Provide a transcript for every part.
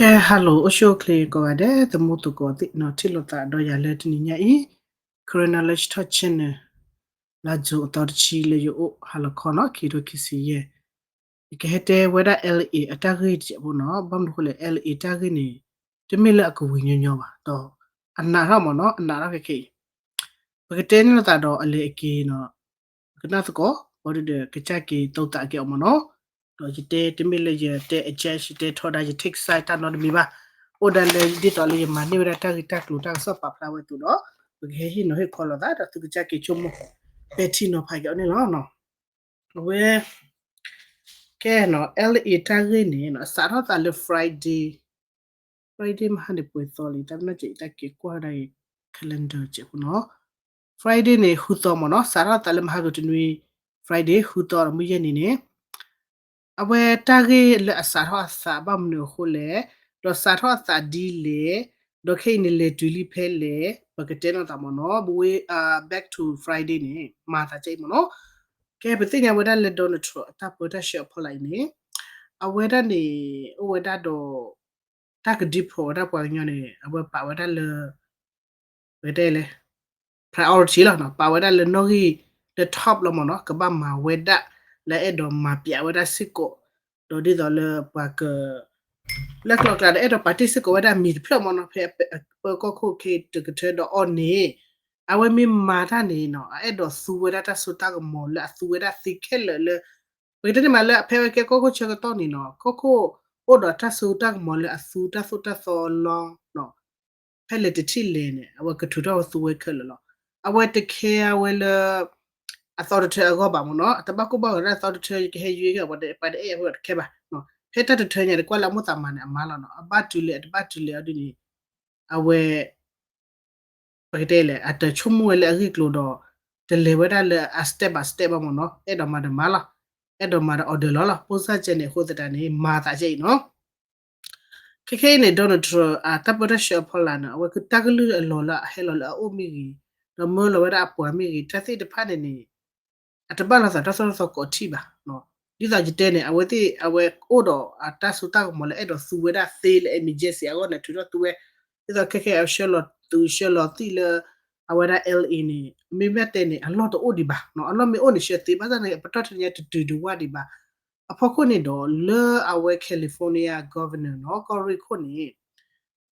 ကဲ hello အိၣ်ဆူၣ်အိၣ်ချ့ကိးဂၤဒဲး သမူသကိးသ့ၣ်နီၤ ထံၣ်လိာ်သးဒီးယၤလၢတနံၤညါအံၤ Karen Knowledge Talk Channel လါ June အသီတဆံလၢယအိၣ် ဟါလီၤခီနီၤ ခံထိခံဆံယဲၢ် ယကဟဲတဲဝဲဒၣ် L A အတၢ်ဂ့ၢ်တစဲးဖိနီၤ ဘၣ်မနုၤအဃိလဲၣ် L A တၢ်ဂ့ၢ်န့ၣ် တမ့ၢ်လၢအကဝံၤညီညီဘၣ် ဒီးအနးထီၣ်မ့ၢ်နီၤ အနးထီၣ်ခဲခဲအံၤ ပကတဲန့ၢ်လိာ်သးဒီးအလဲၤအက့ၤနီၤ ပကနၣ်သကိး ဘၣ်ဒီးကစၢ်က့ၤသုသးက့ၤအီၤမ့ၢ်နီၤ ဒီးယတဲတမ့ၢ်လၢယတဲ adjust ယတဲထီဒါ ယ take side တၢ်နီတမံၤဘၣ် အိၣ်ဒၣ်လၢဒ်သိးလၢယမၤန့ၢ်ဝဲဒၣ်တၢ်ဂ့ၢ်တၢ်ကျိၤတၢ်ကစီၣ်ပာ်ဖျါဝဲအသိးဒီး ပကဟဲဟ့ၣ်နီၤဟ့ၣ်ခီလိာ်သးဒီးသုကစၢ်က့ၤဆိကမိၣ် ပဲာ်ထံနီၤဖးက့ၤအီၤန့ၣ်လီၤ. အဝဲ ကဲနီၤ L A တၢ်ဂ့ၢ်န့ၣ် အစးထီၣ်သးလၢ Friday Friday မဟါန့ၣ်ပှဲၤသီလံ တၢ်ပနီၣ်စဲးအံၤ တၢ်က့ၤကွၢ်ဝဲဒၣ်အံၤ calendar စဲးဖိနီၤ Friday န့ၣ် ဃုသီမ့ၢ်နီၤ စးထီၣ်သးလၢမဟါကတနွံ Friday ဃုသီဒီးမုၢ်ယဲၢ်နံၤန့ၣ် အဝဲတၢ်ဂ့ၢ်လၢအစးထီၣ်အသးဘၣ်မနုၤအဃိလဲၣ် ဒီးစးထီၣ်အသးဒ်လဲၣ် ဒီးခဲအံၤန့ၣ်လဲၤတုၤလံဖဲလဲၣ် ပကတဲနီၢ်သးမ့ၢ်နီၤ ဘဝ့ back to Friday န့ၣ် မၤသးကဲအံၤမ့ၢ်နီၤ ကဲပသ့ၣ်ညါဝဲဒၣ်လၢ Donald Trump အတၢ်ပၢတၢ်ဆှၢအဖီလာ်အံၤန့ၣ် အဝဲဒၣ်န့ၣ် အိၣ်ဝဲဒၣ်ဒီး တၢ်က deport ဝဲဒၣ်ပှၤကညီန့ၣ် အဝဲပာ်ဝဲဒၣ်လၢ ပကတဲလဲၣ် priority လီၤ ပာ်ဝဲဒၣ်လၢနီၣ်ဂံၢ်လၢ top လီၤမ့ၢ်နီၤ ကဘၣ်မၤဝဲဒၣ် လၢအဲၣ်ဒိးမၤပျးဝဲဒၣ်စ့ၢ်ကီး ဒီးဒ်သိးလၢပှၤက လၢကျိၤကျဲဒီးအဲၣ်ဒိးပာ်တ့ၢ်စ့ၢ်ကီးဝဲဒၣ်မံၤတဖျၢၣ်မ့ၢ်နီၤ ဖဲအပၢကီၢ်ခိၣ်ခဲတကထၢဒီးအီၤန့ၣ် အဝဲမ့ၢ်မၤတၢ်န့ၣ်နီၤ အအဲၣ်ဒိးသူဝဲဒၣ်တၢ်စိတၢ်ကမီၤလၢအသူဝဲဒၣ်သ့ခဲလၢာ်လၢ ပကတဲန့ၣ်မးလၢအဖဲဝဲကဲကီၢ်ခိၣ်ဆၢကတီၢ်န့ၣ်နီၤ ကီၢ်ခိၣ်အိၣ်ဒီးတၢ်စိတၢ်ကမီၤလၢအသူတၢ်သိၣ်တၢ်သီလီၤ ဖဲလဲၣ်တထံၣ်လဲၣ်န့ၣ် အဝဲကထုးထီၣ်သူဝဲခဲလၢာ်လီၤ. အဝဲတခဲအဝဲလၢ အသီတထၢအဂီၢ်ဘၣ်မ့ၢ်နီၤ အတဘၣ်ကိၢ်ဘၣ်ဂီၤဒၣ်သီတထၢ ယကဟဲယွဲက့ၤအီၤ ပှၤတအဲၣ်အဝဲတခဲဘၣ်. ဖဲတၢ်တထၢညါန့ၣ် ကွၢ်လၢအမိၣ်သးမၤန့ၣ် အမါလီၤနီၤ အဘၣ်တုၤလဲၣ် အတဘၣ်တုၤလဲၣ်အီၤဒ်န့ၣ် အဝဲ ပကတဲလဲၣ် အတဆိကမိၣ်ဝဲလၢအဂ့ၢ်ကျိၤဒီး တလဲၤဝဲဒၣ်လၢအ step by step ဘၣ်မ့ၢ်နီၤ အဲၣ်ဒိးမၤဒီးမၤလီၤ. အဲၣ်ဒိးမၤဒီး order လီၤလီၤ. ပိၢ်စၢ်ကဲန့ၣ် အဃိသတးန့ၣ် မၤသးကဲအံၤနီၤ ခဲခဲအံၤန့ၣ် Donald Trump အတၢ်ပၢတၢ်ဆှၢအဖီလာ်န့ၣ် အဝဲကတၢ်ကလုၢ်အလီၤလၢအဟဲလီၤလၢအအိၣ်မ့ၢ်ဂ့ၤ, ဒီးမၢလီၤဝဲဒၣ်အပှၤမ့ၢ်ဂ့ၤ, တၢ်သ့ၣ်တဖၣ်န့ၣ်န့ၣ် အတဘၣ်လိာ်သးတၢ်သိၣ်တၢ်သီကိးထံၣ်ဘၣ်. ဒ်သိးယတဲန့ၣ် အဝဲသ့ၣ် အဝဲအိၣ်ဒီးအတၢ်စိတၢ်ကမီၤလၢအဲၣ်ဒိးသူဝဲဒၣ်သ့လၢ emergency အဂီၢ်န့ၣ် ထုးထီၣ်သူဝဲ, ဒ်သိးခဲခဲအံၤ ဆှၢလီၤသုးဆှၢလီၤသံၣ်လၢ အဝဲဒၣ် L A န့ၣ် မ့မ့ၢ်တဲန့ၣ် အလီၢ်တအိၣ်ဒံးဘၣ်, အလီၢ်မ့ၢ်အိၣ်န့ၣ် ဆှၢသ့ ဘၣ်ဆၣ်န့ၣ် ပတီၢ်ထီၣ်ညါတတုၤတဝၢ်ဒံးဘၣ်. အဖီခိၣ်န့ၣ်ဒီး လၢအဝဲ California Governor နီၤ ကီၢ်ရ့ၣ်ခိၣ်န့ၣ်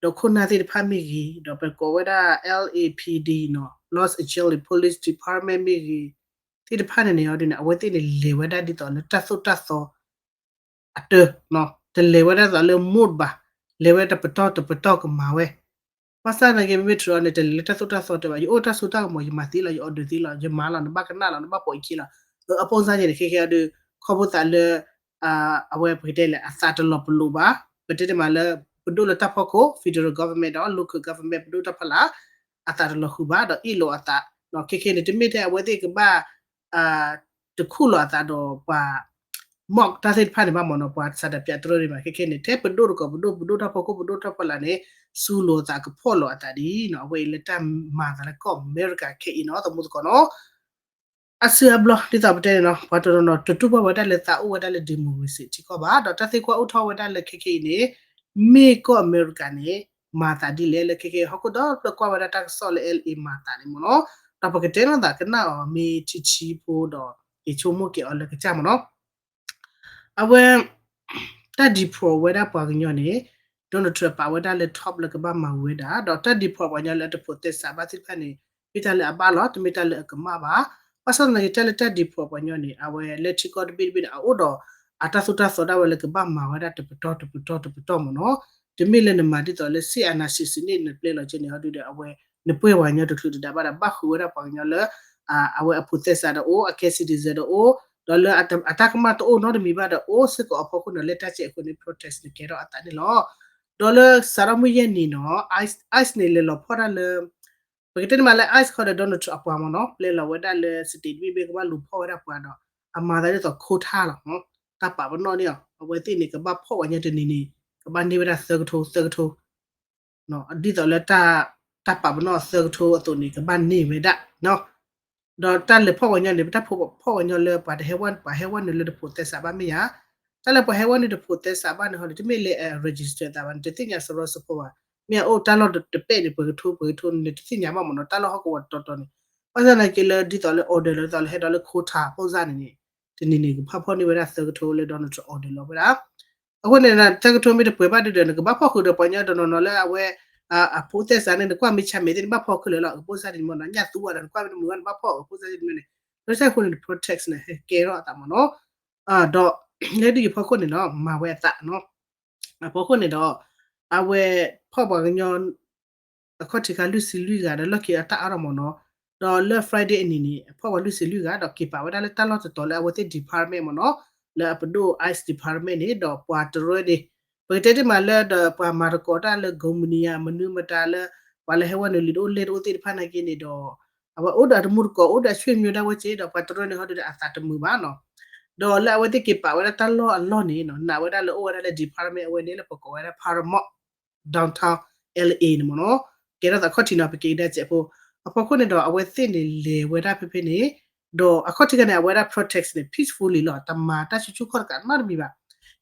ဒီးခိၣ်နၢ်သ့ၣ်တဖၣ်မ့ၢ်ဂ့ၤ, ဒီးပကိးဝဲဒၣ် L A P D နီၤ Los Angeles Police Department မ့ၢ်ဂ့ၤ, သ့ၣ်တဖၣ်န့ၣ်န့ၣ် အီၤဒ်န့ၣ် အဝဲသ့ၣ်န့ၣ် လဲၤဝဲဒၣ်ဒ်သိးလၢတၢ်သိၣ်တၢ်သီ အတၢ်, တလဲၤဝဲဒၣ်သိးလၢ mode ဘၣ်, လဲၤဝဲတပတီၢ်တပတီၢ်ကမၤဝဲ. ဘၣ်ဆၣ်သနာ်က့ မ့မ့ၢ် Trump န့ၣ် တလဲၤလၢတၢ်သိၣ်တၢ်သီတၢ်ဘၣ်, ယအိၣ်တၢ်စိတၢ်ကမီၤ ယမၤသ့လီၤ, ယ order သ့လီၤ, ယမၤလီၤ, နဘၣ်ကနၣ်လီၤ, နဘၣ်ပိာ်ယခံလီၤ. အပိၢ်စၢ်ကဲန့ၣ် ခဲခဲအံၤဒီး ခီဖျိသးလၢ အဝဲပကတဲလဲၣ် အသးတလီၤပလိာ်ဘၣ်, ပတဲတမးလၢ ပဒိၣ်လၢတၢ်ဖီခိၣ် federal government ဒီး local government ပဒိၣ်တၢ်ဖီလာ် အသးတလီၤဃုာ်ဘၣ် ဒီးအ့ၣ်လိာ်အသး, ခဲခဲန့ၣ် တမ့ၢ်ထဲအဝဲသ့ၣ်ကဘၣ် တခူၣ်လီၤအသးဒီးပှၤ mock တၢ်သ့ၣ်တဖၣ်န့ၣ်ဘၣ်မ့ၢ်နီၤ, ပှၤစးဒးပၠးတြၢန့ၣ်ဘၣ်. ခဲခဲန့ၣ် ထဲပဒိၣ်တကိးပဒိၣ်, ပဒိၣ်တၢ်ဖီခိၣ် ပဒိၣ်တၢ်ဖီလာ်န့ၣ် စူၤလိာ်အသးကဖီၣ်လိာ်အသးဒ်နီၤ, အဝဲအံၤလၢတၢ်မၤသးလၢကီၢ်အမဲရကၤခဲအံၤနီၤ သမူသကိးနီၤ. အစုအဘျီ ဒ်သိးပတဲန့ၣ်နီၤ ပှၤတနီၤနီၤ တတူၢ်ဘၣ်ဝဲဒၣ်လၢသးအိၣ်ဝဲဒၣ်လၢ democracy ထံကီၢ်ဘၣ်, ဒီးတၢ်သံကွၢ်အိၣ်ထီၣ်ဝဲဒၣ်လၢခဲခဲအံၤန့ၣ် မ့ၢ်ကီၢ်အမဲရကၤန့ၣ် မၤသးဒ်လဲၣ်, လၢခဲခဲဟီၣ်ခိၣ်ဒီဖျၢၣ်ကွၢ်ဝဲဒၣ်တၢ်ကစီၣ်လၢ L A မၤသးန့ၣ်မ့ၢ်နီၤ, ဒီးပကတဲလိာ်သးကနၣ်အီၤ မ့ၢ်ထံထံဖိဒီး က့ၤဆိကမိၣ်က့ၤအီၤလၢကစၢ်မ့ၢ်နီၤ. အဝဲ တၢ် deport ဝဲဒၣ်ပှၤကညီန့ၣ် Donald Trump ပာ်ဝဲဒၣ်လၢ top လၢကဘၣ်မၤဝဲဒၣ်, ဒီးတၢ် deport ပှၤကညီလၢအတဖိးသဲစးဘၣ်သ့ၣ်တဖၣ်န့ၣ် မ့ၢ်တၢ်လၢအဘၣ်လီၤ, တမ့ၢ်တၢ်လၢအကမၣ်ဘၣ်. ဘၣ်ဆၣ်သနာ်က့ တၢ်လၢတၢ် deport ပှၤကညီန့ၣ် အဝဲလၢထံကီၢ်တဘ့ၣ်တဘ့ၣ်န့ၣ် အအိၣ်ဒီးအတၢ်သိၣ်တၢ်သီဒၣ်ဝဲလၢကဘၣ်မၤဝဲဒၣ်တပတီၢ်တပတီၢ်တပတီၢ်မ့ၢ်နီၤ. တမ့ၢ်လၢနမၤဒ်သိးလၢ စစ်အာဏာရှင်စနစ် နပျဲလီၤကဲန့ၣ် ဟီဒုဒီး အဝဲ နပှဲၢ်ပှၤကညီတချုးတဒါဘၣ်ဒီး ဘၣ်ဃုာ်ဝဲဒၣ်ပှၤကညီလၢ အဝဲအဖိးသဲစးဒီးအိၣ်, အကဲ citizen ဒီးအိၣ်, ဒီးလၢအတၢ်ကမၣ်တအိၣ်နီတမံၤဘၣ်ဒီး အိၣ်စ့ၢ်ကီးအဖီခိၣ်န့ၣ် လၢတၢ်စဲးအဃိန့ၣ် protest န့ၣ်ကဲထီၣ်အသးန့ၣ်လီၤ. ဒီးလၢစးထီၣ်မုၢ်ယဲၢ်နံၤနီၤ ICE, ICE န့ၣ် လဲၤလီၤဖီၣ်တၢ်လၢ ပကတဲန့ၣ်မးလၢ ICE ခီဒီး Donald Trump အပှၤမ့ၢ်နီၤ ပျဲလီၤဝဲဒၣ်လၢ state တဘ့ၣ်ဘ့ၣ်ကဘၣ်လူၤဖီၣ်ဝဲဒၣ်ပှၤဒီး အမၤသးဒ်သိး quota လီၤ. တၢ်ပာ်ပနီၣ်န့ၢ်အီၤ အဝဲသ့ၣ်န့ၣ် ကဘၣ်ဖီၣ်ပှၤညီတနံၤန့ၣ် ကဘၣ်န့ၢ်ဝဲဒၣ်သၢကထိ သၢကထိ ဒ်သိးလၢ တၢ်ပာ်ပနီၣ်သၢကထိအသိးန့ၣ် ကဘၣ်န့ၢ်ဝဲဒၣ်, ဒီးတၢ်လဲၤဖီၣ်ပှၤညီန့ၣ် ပတၢ်ဖီၣ်ပှၤညီလၢပှၤတဟဲဝဲ ပှၤဟဲဝဲနုာ်လၢတဖိးသဲစးဘၣ်မ့ၢ်ဧါ, တၢ်လၢပှၤဟဲဝဲန့ၣ်တဖိးသဲစးဘၣ်န့ၣ်ဟီန့ၣ် တမ့ၢ်လၢ register သးဘၣ်န့ၣ် တသ့ၣ်ညါစရီစဖီဘၣ်. မ့ၢ်အအိၣ်တၢ်လီၢ်တပဲၣ်န့ၣ် ပှဲၤကထိပှဲၤကထိန့ၣ် တသ့ၣ်ညါဘၣ်မ့ၢ်နီၤ တၢ်လီၢ်ဟီၣ်ကဝီၤတတီၤတီၤန့ၣ်. ဘၣ်ဆၣ်သနာ်က့လၢဒ်သိးလၢ order လီၤဒ်သိးလၢဟဲဒီးလၢ quota ဖိစၢ်န့ၣ်န့ၣ် တနံၤန့ၣ် ကဖးဖီၣ်န့ၢ်ဝဲဒၣ်သၢကထိလၢ Donald Trump order လီၤဝဲဒၣ်. အဃိန့ၣ် သၢကထိမ့ၢ်တပှဲၤဘၣ်ဒုဒီး နကဘၣ်ဖီၣ်ဃုာ်ဒီးပှၤကညီတနီၤနီၤလၢအဝဲ အဖိးသဲစးန့ၣ် နကွၢ်မ့ၢ်ဆါမဲာ်သ့ၣ် နဘၣ်ဖီၣ်ခုလၢာ်လီၤ အဖိးသဲစးန့ၣ်မ့ၢ်နီၤ ညၣ်သူဝဲဒီး နကွၢ်မ့ၢ်တမုာ်ဘၣ် နဘၣ်ဖီၣ်အဖိးသဲစးန့ၣ်မ့ၢ်န့ၣ်. လၢတၢ်အဃိန့ၣ် protect န့ၣ် ဟဲကဲထီၣ်အသးမ့ၢ်နီၤ. ဒီး လၢဒ်ယဖီခိၣ်န့ၣ်နီၤ မၤဝဲအသးနီၤ. အဖီခိၣ်န့ၣ်ဒီး အဝဲဖီၣ်ပှၤကညီ အခီၣ်ထံးခါလွံၢ်ဆံလွံၢ်ဂၤဒီး လီၢ်ခံအတၢ်အါထီၣ်မ့ၢ်နီၤ. ဒီးလၢ Friday အနံၤန့ၣ် အဖီၣ်ပှၤလွံၢ်ဆံလွံၢ်ဂၤ ဒီးက့ၤပာ်ဝဲဒၣ်လၢတၢ်လီၢ်တတီၤလၢအဝဲသ့ၣ် department မ့ၢ်နီၤ, လၢအပဒိၣ် ICE department န့ၣ် ဒီးပှၤတရၢန့ၣ် ပကတဲတ့ၢ်မးလၢဒီးပှၤမၤသကိးတၢ်လၢ ကိးမုၢ်နံၤဧါ မနုၤမတၤလၢ ပှၤလၢဟဲဝဲနုာ်လံတအိၣ်လဲၢ်တအိၣ်သ့ၣ်တဖၣ်နာ်က့န့ၣ်ဒီး အဝဲအိၣ်ဒီးအတမူတကိး အိၣ်ဒီးအဆွေမျိုးဒၣ်ဝဲက့ၤ ဒီးပှၤတရၢန့ၣ်ဟီဒုဒီးအသးတမုာ်ဘၣ်နီၤ. ဒီးလၢအဝဲသ့ၣ်က့ၤပာ်ဝဲဒၣ်တၢ်လီၢ်အလီၢ်န့ၣ်နီၤ နာ်ဝဲဒၣ်လၢအိၣ်ဝဲဒၣ်လၢ department အဝဲန့ၣ်လၢပကိးဝဲဒၣ် Paramount downtown LA န့ၣ်မ့ၢ်နီၤ. ကဲထီၣ်သးခီၣ်ထံးနီၤ ပက့ၤကဒါစဲးဖိ အဖီခိၣ်န့ၣ်ဒီး အဝဲသ့ၣ်န့ၣ်လဲၤဝဲဒၣ်ဖဲဖဲန့ၣ် ဒီးအခီၣ်ထံးခါန့ၣ် အဝဲဒၣ် protest န့ၣ် peacefully လီၤ တမၤတၢ်ဆူၣ်ဆူၣ်ခီၣ်တကးနီတမံၤဘၣ်.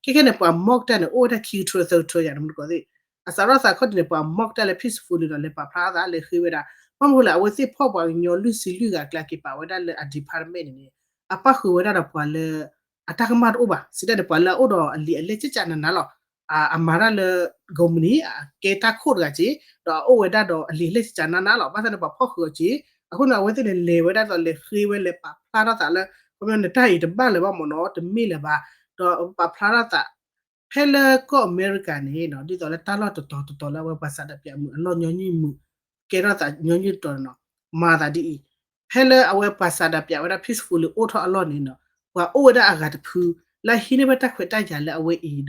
ခဲခဲန့ၣ် ပှၤ mock တၢ်န့ၣ် အိၣ်ဝဲဒၣ်ခံကထၢသၢကထၢယၤ နမူတကိးသ့ၣ် အစးထီၣ်သးခီၣ်ထံးန့ၣ် ပှၤ mock တၢ်လၢ peacefully လီၤ လဲၤပာ်ဖျါထီၣ်သး လဲၤဃ့ဝဲဒၣ် ဘၣ်မနုၤဃိလဲၣ် အဝဲသ့ၣ်ဖီၣ်ပှၤကညီလွံၢ်ဆံလွံၢ်ဂၤအကျါက့ၤပာ်ဝဲဒၣ်လၢအ department န့ၣ်န့ၣ် အပၣ်ဃုာ်ဝဲဒၣ်ဒီးပှၤလၢ အတၢ်ကမၣ်တအိၣ်ဘၣ် စံးတၢ်န့ၣ် ပှၤလၢအအိၣ်ဒီးအလံာ်အလဲၢ်ကကနးနးလီၤ. အမၤတၢ်လၢ ကိးမုၢ်နံၤ အကဲတၢ်ခိၣ်တဂၤက့ၤ ဒီးအအိၣ်ဝဲဒၣ်ဒီးအလံာ်အလဲၢ်ကကနးနးလီၤ. ဘၣ်ဆၣ်န့ၣ် ပှၤဖီၣ်ဃုာ်အီၤက့ၤ အဃိန့ၣ် အဝဲသ့ၣ်န့ၣ်လဲၤဝဲဒၣ်ဒီးလဲၤဃ့ဝဲလဲၤပာ်ဖျါထီၣ်သးလၢ ခီပညီန့ၣ် တၢ်အံၤတဘၣ်လၢၤဘၣ်မ့ၢ်နီၤ တမ့ၢ်လၢၤဘၣ် ဒီးပာ်ဖျါထီၣ်သး ဖဲလၢကီၢ်အမဲရကၤန့ၣ်နီၤ ဒ်သိးလၢတၢ်လီၢ်တတီၤတတီၤလၢအဝဲပှၤစးဒးပၠးမုာ်အလီၢ်ညီနုၢ်မုာ် ကဲထီၣ်သးညီနုၢ်တတီၤန့ၣ်နီၤ မၤသးဒ်အံၤ ဖဲလၢအဝဲပှၤစးဒးပၠးဝဲဒၣ် peacefully အိၣ်ထီၣ်အလီၢ်န့ၣ်နီၤ ပှၤအိၣ်ဝဲဒၣ်အဂၤတဖု လၢအဟံးန့ၢ်ဝဲတၢ်ခွဲးတၢ်ယာ်လၢအဝဲအံၤဒီး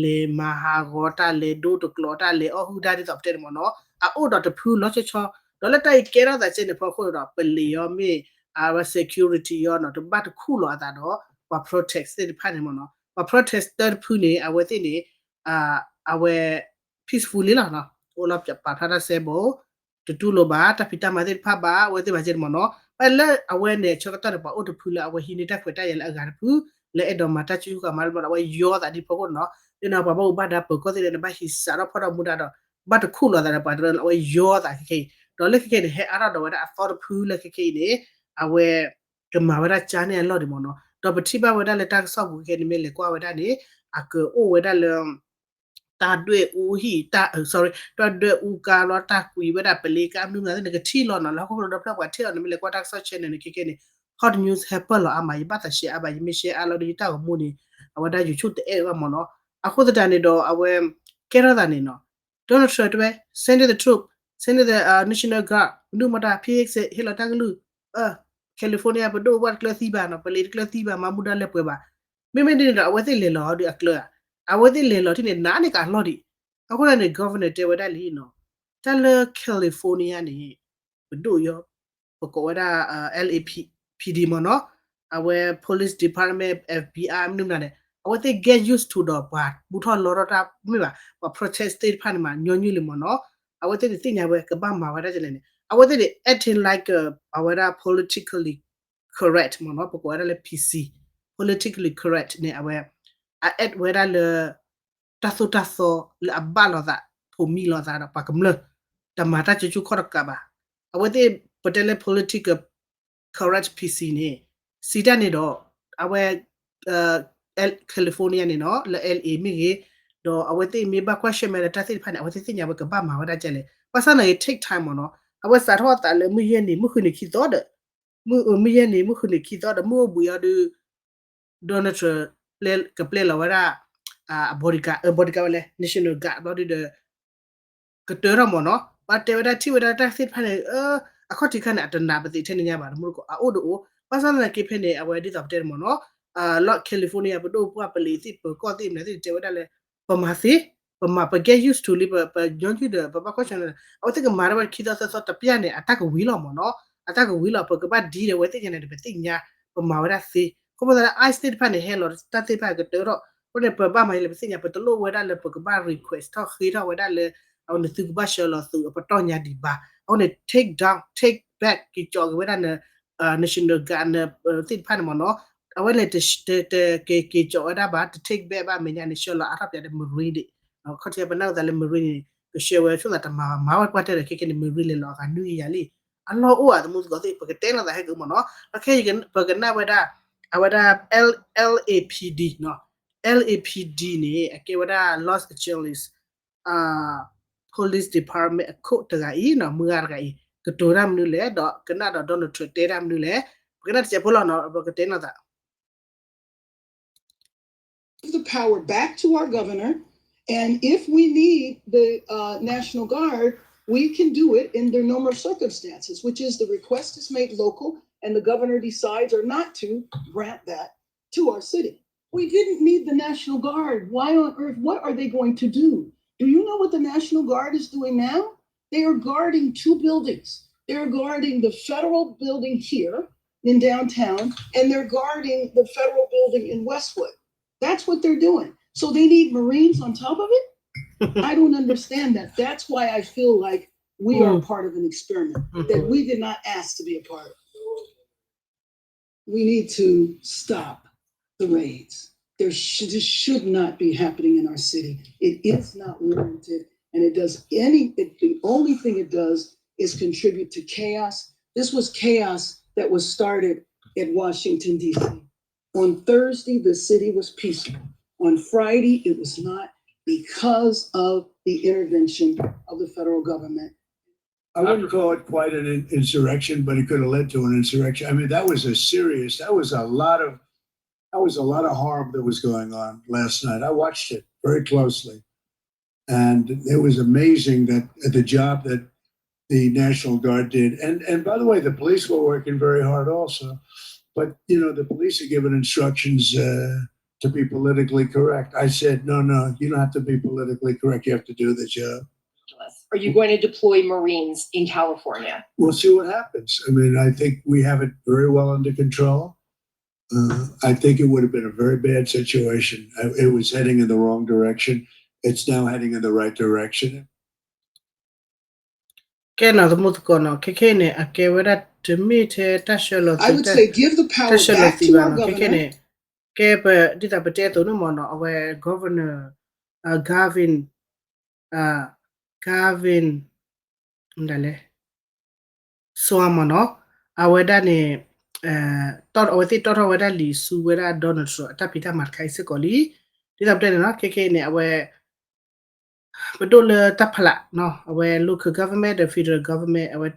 လဲၤမၤဟးဂီၤတၢ် လဲၤဒိတကျိးတၢ် လဲၤအီၣ်ဟုၣ်တၢ် ဒ်သိးပတဲန့ၣ်မ့ၢ်နီၤ အအိၣ်ဒီးတဖုလီၤဆီဆီ ဒီးလၢတၢ်အံၤကဲထီၣ်သးကဲန့ၣ် ဖီခိၣ်ဒီး ပလံၤအီၤမ့ၢ် အဝဲ security အီၤနီၤ တဘၣ်တခူၣ်လီၤအသးဒီး ပှၤ protest သ့ၣ်တဖၣ်န့ၣ်မ့ၢ်နီၤ ပှၤ protest တဖုန့ၣ် အဝဲသ့ၣ်န့ၣ် အဝဲ peacefully လီၤနီၤ အိၣ်လီၤပာ်ဖျါတၢ်စဲဘူး တတူၢ်လိာ်ဘၣ် တၢ်ဖံးတၢ်မၤသ့ၣ်တဖၣ်ဘၣ် အဝဲသ့ၣ်ဘၣ်ကဲန့ၣ်မ့ၢ်နီၤ ဘၣ်လၢအဝဲန့ၣ် ဆၢကတီၢ်န့ၣ် ပှၤအိၣ်တဖုလၢအဝဲဟံးန့ၢ်တၢ်ခွဲးတၢ်ယာ်လၢအဂၤတဖု လၢအဲၣ်ဒိးမၤတၢ်စုကမၤလၢဘျီဒီး အဝဲယီသးဒ်ဖီခိၣ်နီၤ ဒ်န့ၣ် ပှၤဘၣ်မူဘၣ်ဒါပၢၤကီၢ်သ့ၣ်ဒီး နဘၣ်ဟံးစးထီၣ်ဖီၣ်ထီၣ်မူဒါဒီး ဘၣ်တခူၣ်လီၤသးဒီးပှၤတရၢ အဝဲယီသးခဲခဲအံၤ ဒီးလၢခဲခဲအံၤန့ၣ် ဟဲအါထီၣ်ဒီးဝဲဒၣ်အသီတဖုလၢခဲခဲအံၤန့ၣ် အဝဲ ကမၤဝဲဒၣ်ကၠါန့ၢ်အလီၢ်ဒံးမ့ၢ်နီၤ ဒီးပထံၣ်ဘၣ်ဝဲဒၣ်လၢတၢ်ကစီၣ်ပူၤခဲခဲန့ၣ် မ့ၢ်လဲၤကွၢ်ဝဲဒၣ်န့ၣ် အကအိၣ်ဝဲဒၣ်လၢ တၢ်ဒွဲၣ်အူဟံၣ် တၢ် sorry တၢ်ဒွဲၣ်အူကါလီၤ တၢ်ကွံာ်ဝဲဒၣ်ပလ့ကါမနုၤမနုၤသ့ၣ် နကထံၣ်လီၤနီၤ လၢဟီၣ်ခိၣ်ဒီဖျၢၣ်ပှၤထံၣ်လီၤန့ၣ် မ့ၢ်လဲၤကွၢ်တၢ်ကစီၣ် channel န့ၣ် ခဲခဲန့ၣ် hot news ဟဲပၢၢ်လီၤအါမး ယဘၣ်သး share အါဘၣ် ယမ့ၢ် share အါလီၤဒီးယတၢ်ဂီၤမူန့ၣ် အဝဲဒၣ် YouTube တအဲၣ်ဘၣ်မ့ၢ်နီၤ အဃိသတးန့ၣ်ဒီးအဝဲ ကဲထီၣ်သးန့ၣ်နီၤ Donald Trump တဲဝဲ send in the troop send in the National Guard မနုၤမတၤ ဖဲ ဟ့ၣ်လီၤတၢ်ကလုၢ် California ပဒိၣ်ပှၢ်တကျၢၤသံဘၣ်နီၤ ပလ့တကျၢၤသံဘၣ် မၤမူဒါလၢပှဲၤဘၣ် မ့မ့ၢ်ဒ်န့ၣ်ဒီး အဝဲသ့ၣ်လဲၤလီၤဒ်အကျၢၤဧါ အဝဲသ့ၣ်လဲၤလီၤထံၣ်န့ၣ် နးန့ၢ်ကအလီၢ်ဒံး အဃိန့ၣ် governor တဲဝဲဒၣ်လံနီၤ တၢ်လၢ California န့ၣ် ပဒိၣ်ယီၤ ပကိးဝဲဒၣ် LAPD မ့ၢ်နီၤ အဝဲ police department FBI မနုၤမတၤန့ၣ် အဝဲသ့ၣ် get used to ဒီးပှၤဘူၣ်ထီၣ်လီထီၣ်တၢ်မ့ၢ်ဘၣ် ပှၤ protest သ့ၣ်တဖၣ်န့ၣ်မး ညီနုၢ်လံမ့ၢ်နီၤ အဝဲသ့ၣ်န့ၣ်သ့ၣ်ညါဝဲကဘၣ်မၤဝဲဒၣ်ကလဲၣ်န့ၣ် အဝဲသ့ၣ်န့ၣ် acting like အဝဲဒၣ် politically correct မ့ၢ်နီၤ ပကိးဝဲဒၣ်လၢ PC politically correct န့ၣ် အဝဲ အ act ဝဲဒၣ်လၢ တၢ်သိၣ်တၢ်သီလၢအဘၣ်လိာ်သး ထိးမံလိာ်သးဒီးပှၤကမျၢၢ် တမၤတၢ်ကၠိကၠိခီၣ်တကးဘၣ် အဝဲသ့ၣ်ပတဲလၢ political correct PC န့ၣ် စံးတၢ်န့ၣ်ဒီး အဝဲ California န့ၣ်နီၤ လၢ LA မ့ၢ်ဂ့ၤ ဒီးအဝဲသ့ၣ်မ့ၢ်ဘၣ်ကွၢ်ဆၢၣ်မဲာ်လၢတၢ်သ့ၣ်တဖၣ်န့ၣ် အဝဲသ့ၣ်သ့ၣ်ညါဝဲကဘၣ်မၤဝဲဒၣ်ကလဲၣ် ဘၣ်ဆၣ်သနာ်က့ take time မ့ၢ်နီၤ အဝဲစးထီၣ်အသးလၢမုၢ်ယဲၢ်နံၤ မုၢ်ဃုနံၤခံသီဒီး မုၢ်ယဲၢ်နံၤ မုၢ်ဃုနံၤခံသီဒီး မုၢ်အိၣ်ဘှံးအီၤဒီး Donald Trump ကပျဲလီၤဝဲဒၣ် အ bodyguard အ bodyguard ဝဲလဲၣ် National Guard ဘျီဒုဒီး ကတၢၢ်ထီၣ်မ့ၢ်နီၤ ပှၤတဲဝဲဒၣ်ထံၣ်ဝဲဒၣ်တၢ်သ့ၣ်တဖၣ်န့ၣ် အခီၣ်ထံးခါန့ၣ် အတနာ်ပသ့ၣ်ထဲန့ၣ်ညါဘၣ် တမူတကိး အအိၣ်တအိၣ် ဘၣ်ဆၣ်သနာ်က့ဖဲန့ၣ် အဝဲဒ်သိးပတဲန့ၣ်မ့ၢ်နီၤ လီၢ် California ပဒိၣ်ပှၢ်ပလံးသ့ၣ်ပၢၤကီၢ်သ့ၣ်မနုၤသ့ၣ်တဲဝဲဒၣ်လၢ ပမၤသ့ ပမၤ ပ get used to လံ ပ ပညီနုၢ်ဒီး ပဘၣ်ကွၢ်ဆၢၣ်မဲာ် အဝဲသ့ၣ်ကမၤတၢ်ဝဲခံသီသၢသီတပျၢ်န့ၣ် အတၢ်ကဝံၤလီၤမ့ၢ်နီၤ အတၢ်ကဝံၤလီၤ ပကဘၣ်ဒ်ဒီးအဝဲသ့ၣ်ညါန့ၣ် ပသ့ၣ်ညါ ပမၤဝဲဒၣ်သ့ ခီဖျိလၢ ICE သ့ၣ်တဖၣ်န့ၣ် ဟဲလီၤတၢ်သ့ၣ်တဖၣ်ကတၢၢ်ထီၣ် အဃိန့ၣ် ပဘၣ်မၤယလဲၣ် ပသ့ၣ်ညါ ပတလိၣ်ဝဲဒၣ်လၢပကဘၣ် request ထီၣ်ဃ့ထီၣ်ဝဲဒၣ်လၢ အဝဲန့ၣ်သုကဘၣ်ဆှၢလီၤသုးအပတီၢ်ညါဒံးဘၣ် အဃိန့ၣ် take down take back က့ၤကၠီက့ၤဝဲဒၣ်န National Guard န သ့ၣ်တဖၣ်န့ၣ်မ့ၢ်နီၤ အဝဲန့ၣ် တက့ၤကၠီးဝဲဒၣ်ဘၣ် တ take back ဘၣ် မဲာ်ညါန့ၣ် ဆှၢလီၤအါထီၣ်ပၠးဒီး Marine ဒံး ခီၣ်ထံးပနၢ်သးလၢ Marine န့ၣ် ကဆှၢဝဲဆိသးတမၤဘၣ် မၤဝဲပှၢ်တဲဒီး ခဲခဲန့ၣ် Marine လဲၤလီၤအဂၤနွံကယၤလံ အလီၢ်အိၣ်ဧါ သမူသကိးသ့ၣ် ပကတဲလိာ်သးဟဲက့ၤမ့ၢ်နီၤ ဒီးခဲအံၤ ပကနၣ်ဝဲဒၣ် အဝဲဒၣ် L- LAPD နီၤ LAPD န့ၣ် အကဲဝဲဒၣ် Los Angeles Police Department အခိၣ်တဂၤအံၤနီၤ မုၢ်ဂၤတဂၤအံၤ ကတိၤတၢ်မနုၤလဲၣ် ဒီးကနၣ်ဒီး Donald Trump တဲတၢ်မနုၤလဲၣ် ပကနၣ်တစဲးဖိလီၤနီၤ ပကတဲလိာ်သး give the power back to our governor. And if we need the uh, National Guard, we can do it in the normal circumstances, which is the request is made local and the governor decides or not to grant that to our city. We didn't need the National Guard. Why on earth? What are they going to do? Do you know what the National Guard is doing now? They are guarding two buildings. They're guarding the federal building here in downtown, and they're guarding the federal building in Westwood. That's what they're doing. So they need Marines on top of it? I don't understand that. That's why I feel like we are part of an experiment that we did not ask to be a part of. We need to stop the raids. There should, this should not be happening in our city. It is not warranted, and it does any. It, the only thing it does is contribute to chaos. This was chaos that was started at Washington D C. On Thursday, the city was peaceful. On Friday, it was not because of the intervention of the federal government. I wouldn't call it quite an in- insurrection, but it could have led to an insurrection. I mean, that was a serious, that was a lot of, that was a lot of harm that was going on last night. I watched it very closely. And it was amazing that the job that the National Guard did. And, and by the way, the police were working very hard also. But, you know, the police are given instructions uh, to be politically correct. I said, no, no, you don't have to be politically correct. You have to do the job. Are you going to deploy Marines in California? We'll see what happens. I mean, I think we have it very well under control. Uh, I think it would have been a very bad situation. I- It was heading in the wrong direction. It's now heading in the right direction. ကဲနီၤ သမူသကိးနီၤ ခဲခဲအံၤန့ၣ် အကဲဝဲဒၣ်တမ့ၢ်ထဲတၢ်ဆှၢလီၤ I would say give the power တၢ်ဆှၢလီၤသံဘၣ်နီၤ ခဲခဲန့ၣ် ကဲပ ဒ်သိးပတဲအသိးန့ၣ်မ့ၢ်နီၤ အဝဲ governor Gavin Gavin မတၤလဲၣ် Newsom မ့ၢ်နီၤ အဝဲဒၣ်န့ၣ် အဝဲသ့ၣ်တီၣ်ထီၣ်ဝဲဒၣ်လံာ်ဆူဝဲဒၣ် Donald Trump အတၢ်ဖံးတၢ်မၤတခါအံၤစ့ၢ်ကီးလံ ဒ်သိးပတဲန့ၣ်နီၤ ခဲခဲအံၤန့ၣ် အဝဲ ပဒိၣ်လၢတၢ်ဖးလးနီၤ အဝဲ local government ဒီး federal government အဝဲ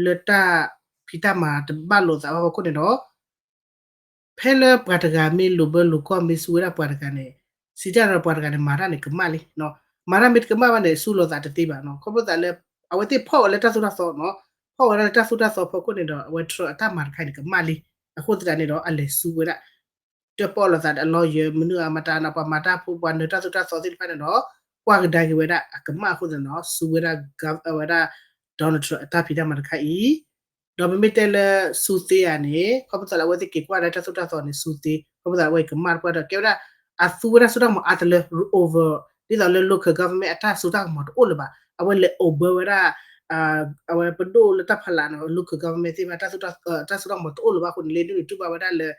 လၢတၢ်ဖံးတၢ်မၤတဘၣ်လိာ်သးဘၣ်ဖီခိၣ်န့ၣ်ဒီး ဖဲလၢပှၤတဂၤမ့ၢ်လိာ်ဘၢလိာ်ကွီၢ်မ့ၢ်ဆူဝဲဒၣ်ပှၤတဂၤန့ၣ် စံးတၢ်ဒီးပှၤတဂၤန့ၣ် မၤတၢ်န့ၣ်ကမၣ်လံနီၤ မၤတၢ်မ့ၢ်တကမၣ်ဘၣ်န့ၣ် ဆူလိာ်သးတသ့ဘၣ်နီၤ ခီဖျိသးလၢ အဝဲသ့ၣ်ဖီၣ်ဝဲလၢတၢ်သိၣ်တၢ်သီနီၤ ဖီၣ်ဝဲဒၣ်လၢတၢ်သိၣ်တၢ်သီဖီခိၣ်န့ၣ်ဒီး အဝဲ Trump အတၢ်မၤတခါန့ၣ်ကမၣ်လံ အဃိသတးန့ၣ်ဒီး အလဲၤဆူဝဲဒၣ် တၢၣ်ပီၣ်လိာ်သးဒီးအ lawyer မနုၤအမတၤနီၤ ပှၤမၤတၢ်ဖိ ပှၤနၢၤတၢ်သိၣ်တၢ်သီသ့ၣ်တဖၣ်န့ၣ်ဒီး ကွၢ်ကဒါက့ၤဝဲဒၣ်အကမၣ်အဃိသတးနီၤ ဆူဝဲဒၣ် အဝဲဒၣ် Donald Trump အတၢ်ဖံးတၢ်မၤတခါအံၤ ဒီးပမ့ၢ်တဲလၢဆူသ့ဧါန့ၣ် ခီဖျိသးလၢအဝဲသ့ၣ်က့ၤကွၢ်ဒၣ်တၢ်သိၣ်တၢ်သီန့ၣ် ဆူသ့ ခီဖျိသးလၢအဝဲကမၣ်တပှၢ်ဒီး ကဲဝဲဒၣ် အသူဝဲဒၣ်စိတၢ်ကမီၤအါတလၢ over ဒ်သိးလၢ local government အတၢ်စိတၢ်ကမီၤတအိၣ်လၢၤဘၣ် အဝဲလဲၤအိၣ်ဘၢဝဲဒၣ် အဝဲပဒိၣ်လၢတၢ်ဖးလးနီၤ local government သ့ၣ်တဖၣ် တၢ်စိတၢ်ကမီၤတအိၣ်လၢၤဘၣ်အဃိန့ၣ် လၢဒိၣ်န့ၣ်တူၢ်ဘၣ်ဝဲဒၣ်လၢ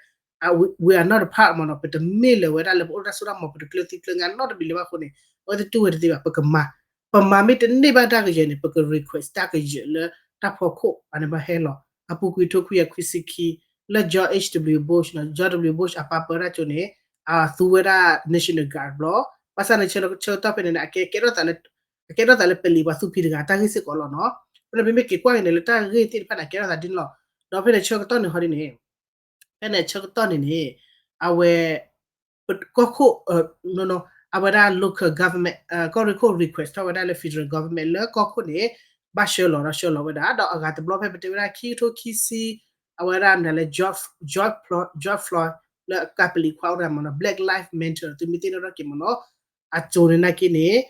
we are not a part မ့ၢ်နီၤ ပတမ့ၢ်လၢၤဝဲဒၣ်လၢပအိၣ်တၢ်စိတၢ်ကမီၤ ပတကျၢၤသံကျၢၤငါနီတမံၤလၢၤဘၣ်အဃိန့ၣ် အဝဲသ့ၣ်တူၢ်ဝဲတသ့ဘၣ် ပကမၤ ပမၤမ့ၢ်တန့ၢ်ဘၣ်တၢ်ကယၢၤန့ၣ် ပက request တၢ်ကယၢၤလၢတၢ်ဖီခိၣ် အန့ၣ်ဘၣ်ဟဲလီၤ အပူၤကွံာ်ထိခွံကယၤခွံဆံခံ လၢ George H W Bush နီၤ George W Bush အပၢ်ပၢတၢ်ကၠိန့ၣ် အသူဝဲဒၣ် National Guard ဘျီ ဘၣ်ဆၣ်န့ၣ် ဆၢကတီၢ်ဖဲန့ၣ်န့ၣ် အကဲ ကဲထီၣ်သးလၢ အကဲထီၣ်သးလၢပလံၤပှၤသူၣ်ဖှံတဂၤတၢ်ဂ့ၢ်စ့ၢ်ကီးလီၤနီၤ ဖဲန့ၣ်ပမ့ၢ်က့ၤကွၢ်က့ၤန့ၣ် လၢတၢ်ဂ့ၢ်သ့ၣ်တဖၣ်န့ၣ် အကဲထီၣ်သးဒ်န့ၣ်လီၤ ဒီးဖဲန့ၣ်ဆၢကတီၢ်န့ၣ်ဟီဒ်န့ၣ် ဖဲန့ၣ်ဆၢကတီၢ်န့ၣ်န့ၣ် အဝဲ ကီၢ်ခိၣ် အဝဲဒၣ် local government ကီၢ်ရ့ၣ်ခိၣ် request ထီၣ်ဝဲဒၣ်လၢ federal government လၢကီၢ်ခိၣ်န့ၣ် ဘၣ်ဆှၢလီၤဒီးဆှၢလီၤဝဲဒၣ် ဒီးအဂၤတဘျီဖဲပတဲဝဲဒၣ်ခံကထိခံဆံ အဝဲဒၣ်မနုၤလဲၣ် George Floyd လၢကပလံၤခွါအိၣ်တဂၤမ့ၢ်နီၤ Black Lives Matter သုမ့ၢ်သ့ၣ်နီၣ်ထီၣ်က့ၤမ့ၢ်နီၤ အကၠိန့ၣ်နာ်က့န့ၣ်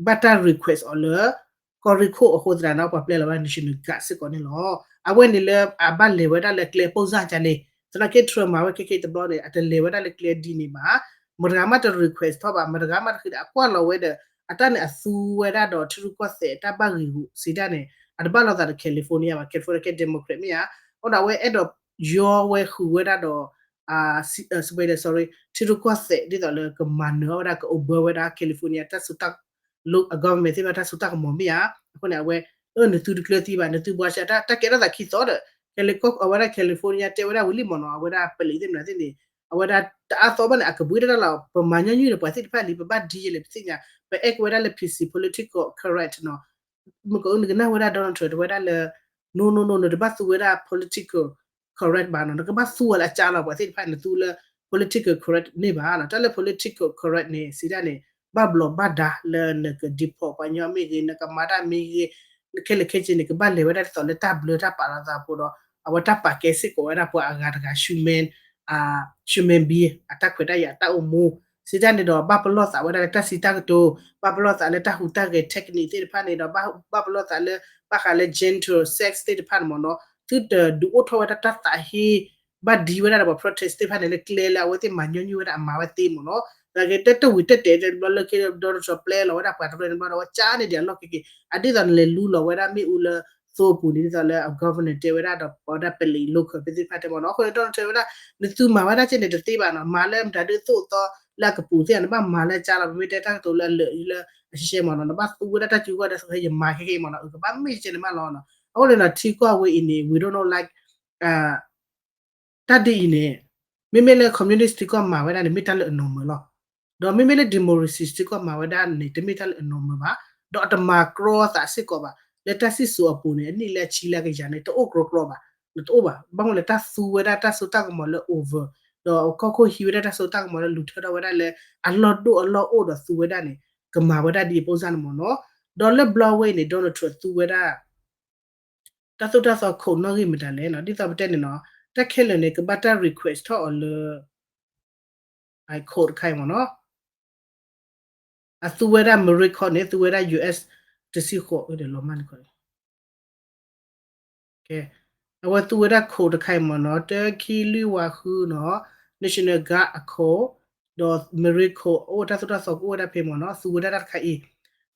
ဘၣ်တၢ် request အီၤလၢ ကီၢ်ရ့ၣ်ခိၣ်အဃိသတးဒီး ပှၤပျဲလီၤဝဲဒၣ် National Guard စ့ၢ်ကီးန့ၣ်လီၤ. အဝဲန့ၣ်လၢအဘၣ်လဲၤဝဲဒၣ်လၢကျဲ ပုံစံ ကန့ၣ် သနာ်က့ Trump မၤဝဲခဲခဲအံၤတဘျီန့ၣ် အတလဲၤဝဲဒၣ်လၢကျဲဒ်န့ၣ်ဘၣ်. မတၤဂၤမးတ request ထီၣ်ဘၣ် မတၤဂၤမးတဃ့ဒီးအကွၢ်လီၤဝဲဒီး အတၢ်န့ၣ်အသူဝဲဒၣ်ဒီးထံရူၢ်ကီၢ်သဲးတၢ်ဘၣ်ဂံာ်ဂူာ်စံးတၢ်န့ၣ် အတဘၣ်လိာ်သးဒီး California ဘၣ် California ကဲ Democrat မ့ၢ်ဧါ. အဃိဒီးအဝဲအဲၣ်ဒိးယီဝဲဃုာ်ဝဲဒၣ်ဒီး sorry ထံရူၢ်ကီၢ်သဲး ဒ်သိးလၢကမၤနၢၤအီၤဝဲဒၣ် ကအိၣ်ဘၢဝဲဒၣ် California တၢ်စိတၢ် အ government သ့ၣ်တဖၣ်တၢ်စိတၢ်ကမီၤမ့ၢ်ဧါ. အဃိန့ၣ် အဝဲ အၢ နသုတကျၢၤသံဘၣ် နသုဘှါရှဲ တၢ်ကဲထီၣ်သးခံသီဒီး Cali- အဝဲဒၣ် California တဲဝဲဒၣ်ဝံၤလံမ့ၢ်နီၤ အဝဲဒၣ်ပလံးသ့ၣ်မနုၤသ့ၣ်န့ၣ် အဝဲဒၣ်တအါသီဘၣ်န့ၣ် အကဘှံးတၢ်လီၤ ပမၤညီနုၢ်ဒီးပှၤသ့ၣ်တဖၣ်လံ ပဘၣ်ဒ်ယဲလဲၣ် ပသ့ၣ်ညါ ပအဲၣ်က့ၤဝဲဒၣ်လၢ P C political correct နီၤ မ့ၢ်ကနၣ်ဝဲဒၣ် Donald Trump တဲဝဲဒၣ်လၢ no no no နတဘၣ်သူဝဲဒၣ် political correct ဘၣ်နီၤ နကဘၣ်သူဝဲလၢအကၢ်လီၤ ပှၤသ့ၣ်တဖၣ် နသူလၢ political correct န့ၣ်ဘၣ်နီၤ တၢ်လၢ political correct န့ၣ် စံးဒၣ်န့ၣ် ဘၣ်ဘျီးဘၣ်ဒါလၢနက deport ပှၤညီမ့ၢ်ဂ့ၤ နကမၤတၢ်မ့ၢ်ဂ့ၤ ခဲလၢာ်ခဲဆ့န့ၣ် ကဘၣ်လဲၤဝဲဒၣ်ဒ်သိးလၢတၢ်ဘျၢတၢ်ပာ်လီၤသးအပူၤဒီး အဝဲတၢ်ပာ်ကဲစ့ၢ်ကီးဝဲဒၣ်ပှၤအဂၤတဂၤ human human being အတၢ်ခွဲးတၢ်ယာ်အတၢ်အိၣ်မူ စံးတၢ်န့ၣ်ဒီးဘၣ်ပလီၢ်သးဝဲဒၣ်လၢတၢ်စံးတၢ်ကတိၤ ဘၣ်ပလီၢ်သးလၢတၢ်ဟူးတၢ်ဂဲၤ technique သ့ၣ်တဖၣ်န့ၣ်ဒီး ဘၣ်ပလီၢ်သးလၢ ဘၣ်ဃးလၢ gentle sex သ့ၣ်တဖၣ်န့ၣ်မ့ၢ်နီၤ သုတဒုးအိၣ်ထီၣ်ဝဲဒၣ်တၢ်သးဟ့ ဘၣ်ဒံဝဲဒၣ်ဒီးပှၤ protest သ့ၣ်တဖၣ်န့ၣ်လၢကျဲလၢအဝဲသ့ၣ်မၤညီနုၢ်ဝဲဒၣ်အမၤဝဲသ့မ့ၢ်နီၤ သနာ်က့တၢ်တဝံၤတၢ်တဲာ်တဘျီလၢခံ Donald Trump ပျဲလီၤဝဲဒၣ်ပှၤတဖျၢၣ်န့ၣ်တဘျီဒီး အဝဲကၠါန့ၢ်ဒံးအလီၢ်ခဲက့ၤ အဒ်သိးနလဲၤလူလီၤဝဲဒၣ်မ့ၣ်အူလၢ သိအပူၤန့ၣ် ဒ်သိးလၢအ governor တဲဝဲဒၣ်ဒီး ပဝဲဒၣ်ပလံး local ဖဲသ့ၣ်တဖၣ်တဲမ့ၢ်နီၤ အဃိန့ၣ် Donald Trump ဝဲဒၣ် နသုမၤဝဲဒၣ်ကဲန့ၣ်တသ့ဘၣ်နီၤ မၤလၢမတၤဒုးသိၣ်သီလၢအကပူၤသ့ၣ် နဘၣ်မၤလၢကၠါလီၤ ပမ့ၢ်တဲတၢ်ကတိၤလၢအလၢာ်လၢအရှဲရှဲမ့ၢ်နီၤ နဘၣ်သူဝဲဒၣ်တၢ်စုကဝဲၤဒၣ် ယမၤခဲကဲမ့ၢ်နီၤ ကဘၣ်မ့ၢ်ကဲန့ၣ်မးလီၤနီၤ အဃိန့ၣ်ဒီး ထံကီၢ်ဝဲအံၤန့ၣ် we don't know like တၢ်ဒ်အံၤန့ၣ် မ့မ့ၢ်လၢ communist ထံကီၢ်မၤဝဲဒၣ်န့ၣ် မ့ၢ်တၢ်လၢအ normal လီၤ. ဒီးမ့မ့ၢ်လၢ democracy ထံကီၢ်မၤဝဲဒၣ်န့ၣ် တမ့ၢ်တၢ်လၢအ normal ဘၣ်. ဒီးအတမၤကြီသးစ့ၢ်ကီးဘၣ် လၢတၢ်စံၣ်စိၤအပူၤန့ၣ် အနံၣ်လၢအဆံလၢအကယၤန့ၣ် တအိၣ်ကြီကြီဘၣ်, နတအိၣ်ဘၣ်. ဘၣ်မနုၤလဲၣ် တၢ်သူဝဲဒၣ်တၢ်စိတၢ်ကမီၤလၢ over ဒီးကီၢ်ခိၣ်ဟံးဝဲဒၣ်တၢ်စိတၢ်ကမီၤလၢလူၤထၢထီၣ်ဝဲဒၣ်လၢ အလီၢ်ဒိၣ်အလီၢ်အိၣ်ဒီးသူဝဲဒၣ်န့ၣ် ကမၤဝဲဒၣ်ဒ်အံၤ ပုံစံ န့ၣ်မ့ၢ်နီၤ. ဒီးလၢဘျီဝဲအံၤန့ၣ် Donald Trump သူဝဲဒၣ် တၢ်သိၣ်တၢ်သီခိၣ်နီၣ်ဂံၢ်မတၤလဲၣ်နီၤ, ဒ်သိးပတဲန့ၣ်နီၤ, တၢ်ခဲလၢာ်န့ၣ် ကဘၣ်တၢ် request ထီၣ်အီၤလၢ ခိၣ်တခါအံၤမ့ၢ်နီၤ, အသူဝဲဒၣ် Marine Corps န့ၣ် သူဝဲဒၣ် US တဆံဃိး လီၤမၢ်န့ၣ် ကဲ, အဝဲသူဝဲဒၣ်ခိၣ်တခါအံၤမ့ၢ်နီၤ, တၢ ခံ လွံၢ် ဝး ဃုနီၤ, National Guard အခိၣ်, ဒီး Marine ခိၣ် အိၣ်တၢ်သိၣ်တၢ်သီကအိၣ်ဝဲဒၣ်ဖဲမ့ၢ်နီၤ, သူဝဲဒၣ်တၢ်တခါအံၤ,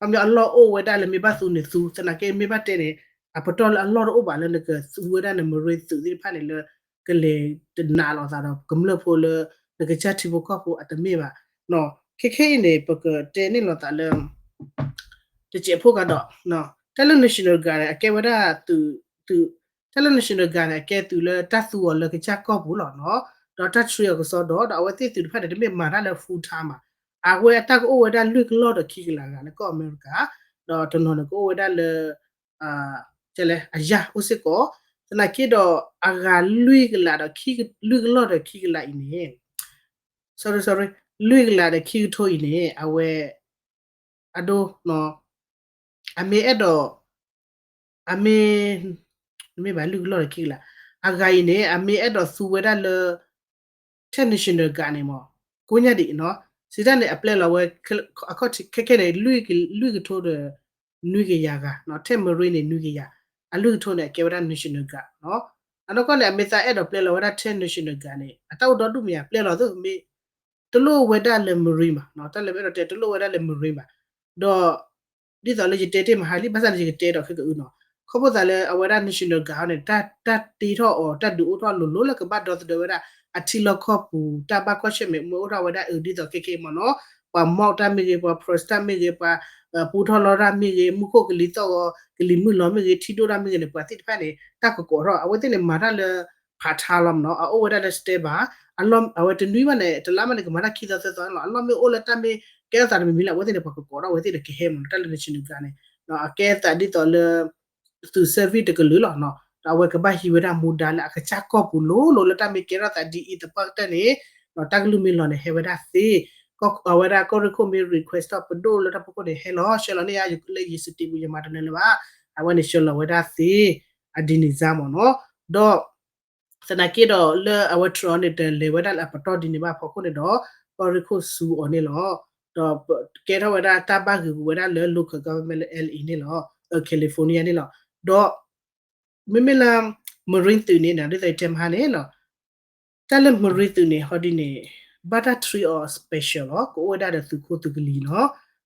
ခီပညီအလီၢ်အိၣ်ဝဲဒၣ်လၢမ့ၢ်ဘၣ်သူန့ၣ်သူ, သနာ်က့မ့ၢ်ဘၣ်တဲန့ၣ်, အပတီၢ်လၢအလီၢ်တအိၣ်ဘၣ်လၢနကသူဝဲဒၣ်န Marine သုးသ့ၣ်တဖၣ်န့ၣ်လၢ ကလဲၤတနာ်လိာ်သးဒီးကမျၢၢ်ဖိလၢ နကစၢ်ထံဖိကီၢ်ဖိအတမ့ၢ်ဘၣ်. ခဲခဲအံၤန့ၣ် ပကတဲန့ၢ်လိာ်သးလၢ တစဲးဖိကဒီး, တၢ်လၢ National Guard န့ၣ် အကဲဝဲဒၣ်သုး, သုး, တၢ်လၢ National Guard န့ၣ် အကဲသုးလၢတၢ်သူအီၤလၢကစၢ်ကီၢ်ပူၤလီၤနီၤ, ဒီးတၢ် train အီၤကစီဒီး, ဒီးအဝဲသ့ၣ်သုးတဖၣ်န့ၣ် တမ့ၢ်မၤတၢ်လၢ full time ဘၣ်. အဝဲအတၢ်ကအိၣ်ဝဲဒၣ်လွံၢ်ကလီၢ်ဒီးခံကလးဂၤလၢကီၢ်အမဲရကၤ, ဒီးတနီၤန့ၣ်ကအိၣ်ဝဲဒၣ်လၢ ကဲလဲၣ် အယၢ်အိၣ်စ့ၢ်ကီး, သနာ်က့ဒီးအဂၤလွံၢ်ကလးဒီး လွံၢ်ကလီၢ်ဒီးခံကလးအံၤန့ၣ် sorry sorry လွံၢ်ကလးဒီးခံကထိအံၤန့ၣ် အဝဲ အဒိ အမ့ၢ်အဲၣ်ဒိး အမ့ၢ် မ့ၢ်ဘၣ်လွံၢ်ကလီၢ်ဒီးခံကလး, အဂၤအံၤန့ၣ် အမ့ၢ်အဲၣ်ဒိးသူဝဲဒၣ်လၢ ထဲ National Guard န့ၣ်မ့ၢ် ကိညါဒံးနီၤ, စံးတၢ်န့ၣ် အပျဲလီၤဝဲ အခီၣ်ထံးခဲခဲန့ၣ် လွံၢ်ကထိဒီး နွံကယၤဂၤ, ထဲ Marine န့ၣ် နွံကယၤ, အလွံၢ်ကထိန့ၣ် အကဲဝဲဒၣ် National Guard နီၤ. အနီၢ်ကီၢ်န့ၣ် အမ့ၢ်သးအဲၣ်ဒိးပျဲလီၤဝဲဒၣ်ထဲ National Guard န့ၣ် အတၢ်အိၣ်ဒီဒူၣ်မ့ၢ်ဧါ ပျဲလီၤသိးမ့ၢ် တလိၣ်ဝဲဒၣ်လၢ Marine ဘၣ်, တၢ်လၢပအဲၣ်ဒိးတဲ တလိၣ်ဝဲဒၣ်လၢ Marine ဘၣ်. ဒီး ဒ်သိးလၢယတဲတ့ၢ်မဟါလံ ဘၣ်ဆၣ်န့ၣ် ယကတဲဒီးခဲကအုနီၤ, ခီဖျိသးလၢအဝဲဒၣ် National Guard န့ၣ် တၢ်တ့ထီၣ်အီၤ တၢ်ဒုးအိၣ်ထီၣ်လိၤလိၤလၢကဘၣ်ဒီသဒၢဝဲဒၣ် အထံလီၢ်ကီၢ်ပူၤ တၢ်ဘၣ်ကွၢ်ဆၢၣ်မဲာ်မ့ၢ်အိၣ်ထီၣ်ဝဲဒၣ်အုး ဒ်သိးခဲခဲအံၤမ့ၢ်နီၤ, ပှၤ mob တၢ်မ့ၢ်ဂ့ၤ ပှၤ protest တၢ်မ့ၢ်ဂ့ၤ ပှၤ ပူထီၣ်လီတၢ်မ့ၢ်ဂ့ၤ မူခိၣ်ကလံၤသီၣ်ဂီၤ ကလံၤမုၢ်လီၤမ့ၢ်ဂ့ၤ ထံဒိၣ်တၢ်မ့ၢ်ဂ့ၤန့ၣ် ပှၤသ့ၣ်တဖၣ်န့ၣ် တၢ်ကကိးထီၣ် အဝဲသ့ၣ်န့ၣ် မၤတၢ်လၢ part time လီၤမ့ၢ်နီၤ, အအိၣ်ဝဲဒၣ်လၢ standby အဝဲတနွံဘၣ်န့ၣ် တလါဘၣ်န့ၣ် ကမၤတၢ်ခံသီသၢသီန့ၣ်လီၤ, အလီၢ်မ့ၢ်အိၣ်လၢတၢ်မ့ၢ်ကဲထီၣ်သးတမံၤမံၤလၢအဝဲသ့ၣ်န့ၣ် ပှၤကကိးထီၣ်အဝဲသ့ၣ်ဒီးကဟဲမ့ၢ်နီၤ, တၢ်လၢ National Guard န့ၣ် အကဲသးဒ်သိးလၢ သုး service တကလုာ်လီၤနီၤ, ဒီးအဝဲကဘၣ်ဟံးဝဲဒၣ်မူဒါလၢအကစၢ်ကီၢ်ပူၤလိၤလိၤလၢတၢ်မ့ၢ်ကဲထီၣ်သးဒ်အံၤသပှၢ်ကတၢၢ်န့ၣ် ဒီးတၢ်ကလုၢ်မ့ၢ်လီၤန့ၣ် ဟဲဝဲဒၣ်သ့, အဝဲဒၣ်ကီၢ်ရ့ၣ်ခိၣ်မ့ၢ် request ထီၣ်ပဒိၣ်လၢတၢ်ဖီခိၣ်န့ၣ် ဟဲလီၤဆှၢလီၤန့ၢ်ယၤ လၢယစတံးပူၤ ယမၤတနၢၤလၢၤဘၣ်, အဝဲန့ၣ်ဆှၢလီၤဝဲဒၣ်သ့ အဒ်န့ၣ်စါမ့ၢ်နီၤ, ဒီး သနာ်က့ဒီးလၢအဝဲ Trump န့ၣ် တလဲၤဝဲဒၣ်လၢအပတီၢ်ဒ်န့ၣ်ဘၣ်အဖီခိၣ်န့ၣ်ဒီး ကီၢ်ရ့ၣ်ခိၣ်စူၤအီၤန့ၣ်လီၤ, ဒီးကဲထီၣ်ဝဲဒၣ်တၢ်ဘၣ်ဂ့ၤဝဲဒၣ်လၢ local government လၢ L A န့ၣ်လီၤ, California န့ၣ်လီၤ, ဒီး မ့မ့ၢ်လၢ Marine သုးန့ၣ် ဒ်သိးယတဲမဟါန့ၣ်လီၤ, တၢ်လၢ Marine သုးန့ၣ် ဟီဒ်န့ၣ် ဘၣ်တၢ် treat အီၤ special လီၤ, ကအိၣ်ဝဲဒၣ်ဒီးသုးခိၣ်သုးကလံၤလီၤ,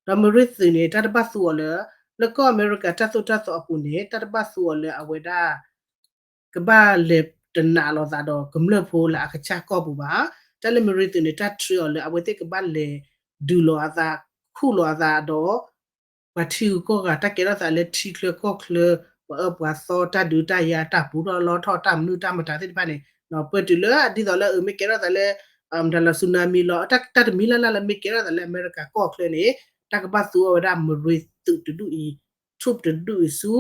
ဒီး Marine သုးန့ၣ် တၢ်တဘၣ်သူအီၤလၢ လၢကီၢ်အမဲရကၤတၢ်သိၣ်တၢ်သီအပူၤန့ၣ် တၢ်တဘၣ်သူအီၤလၢအဝဲဒၣ် ကဘၣ်လဲၤ တနာ်လိာ်သးဒီးကမျၢၢ်ဖိလၢအကစၢ်ကီၢ်ပူၤဘၣ်. တၢ်လၢမရ့သုးန့ၣ် တၢ်ထြၢအီၤလၢအဝဲသ့ၣ်ကဘၣ်လဲၤဒုးလိာ်အသး ခူၣ်လိာ်အသးဒီး ပှၤထံဂုၤကီၢ်ဂၤ တၢ်ကဲထီၣ်သးလၢထံချၢကီၢ်ချၢ ပှၤအၢပှၤသီ တၢ်ဒုးတၢ်ယၤ တၢ်ပူၤထီၣ်လီထီၣ် တၢ်မနုၤတၢ်မတၤသ့ၣ်တဖၣ်န့ၣ် ပၢၢ်တုၤလၢဒ်သိးလၢအမ့ၢ်ကဲထီၣ်သးလၢ တၢ်လီၤ tsunami လီၤ တၢ်တမံၤလၢ်လၢ်လၢမ့ၢ်ကဲထီၣ်သးလၢအမဲရကၤကီၢ်ချၢန့ၣ် တၢ်ကဘၣ်သူအီၤဝဲဒၣ်မရ့သုးတဒူၣ်အံၤ troop တဒူၣ်အံၤဆူ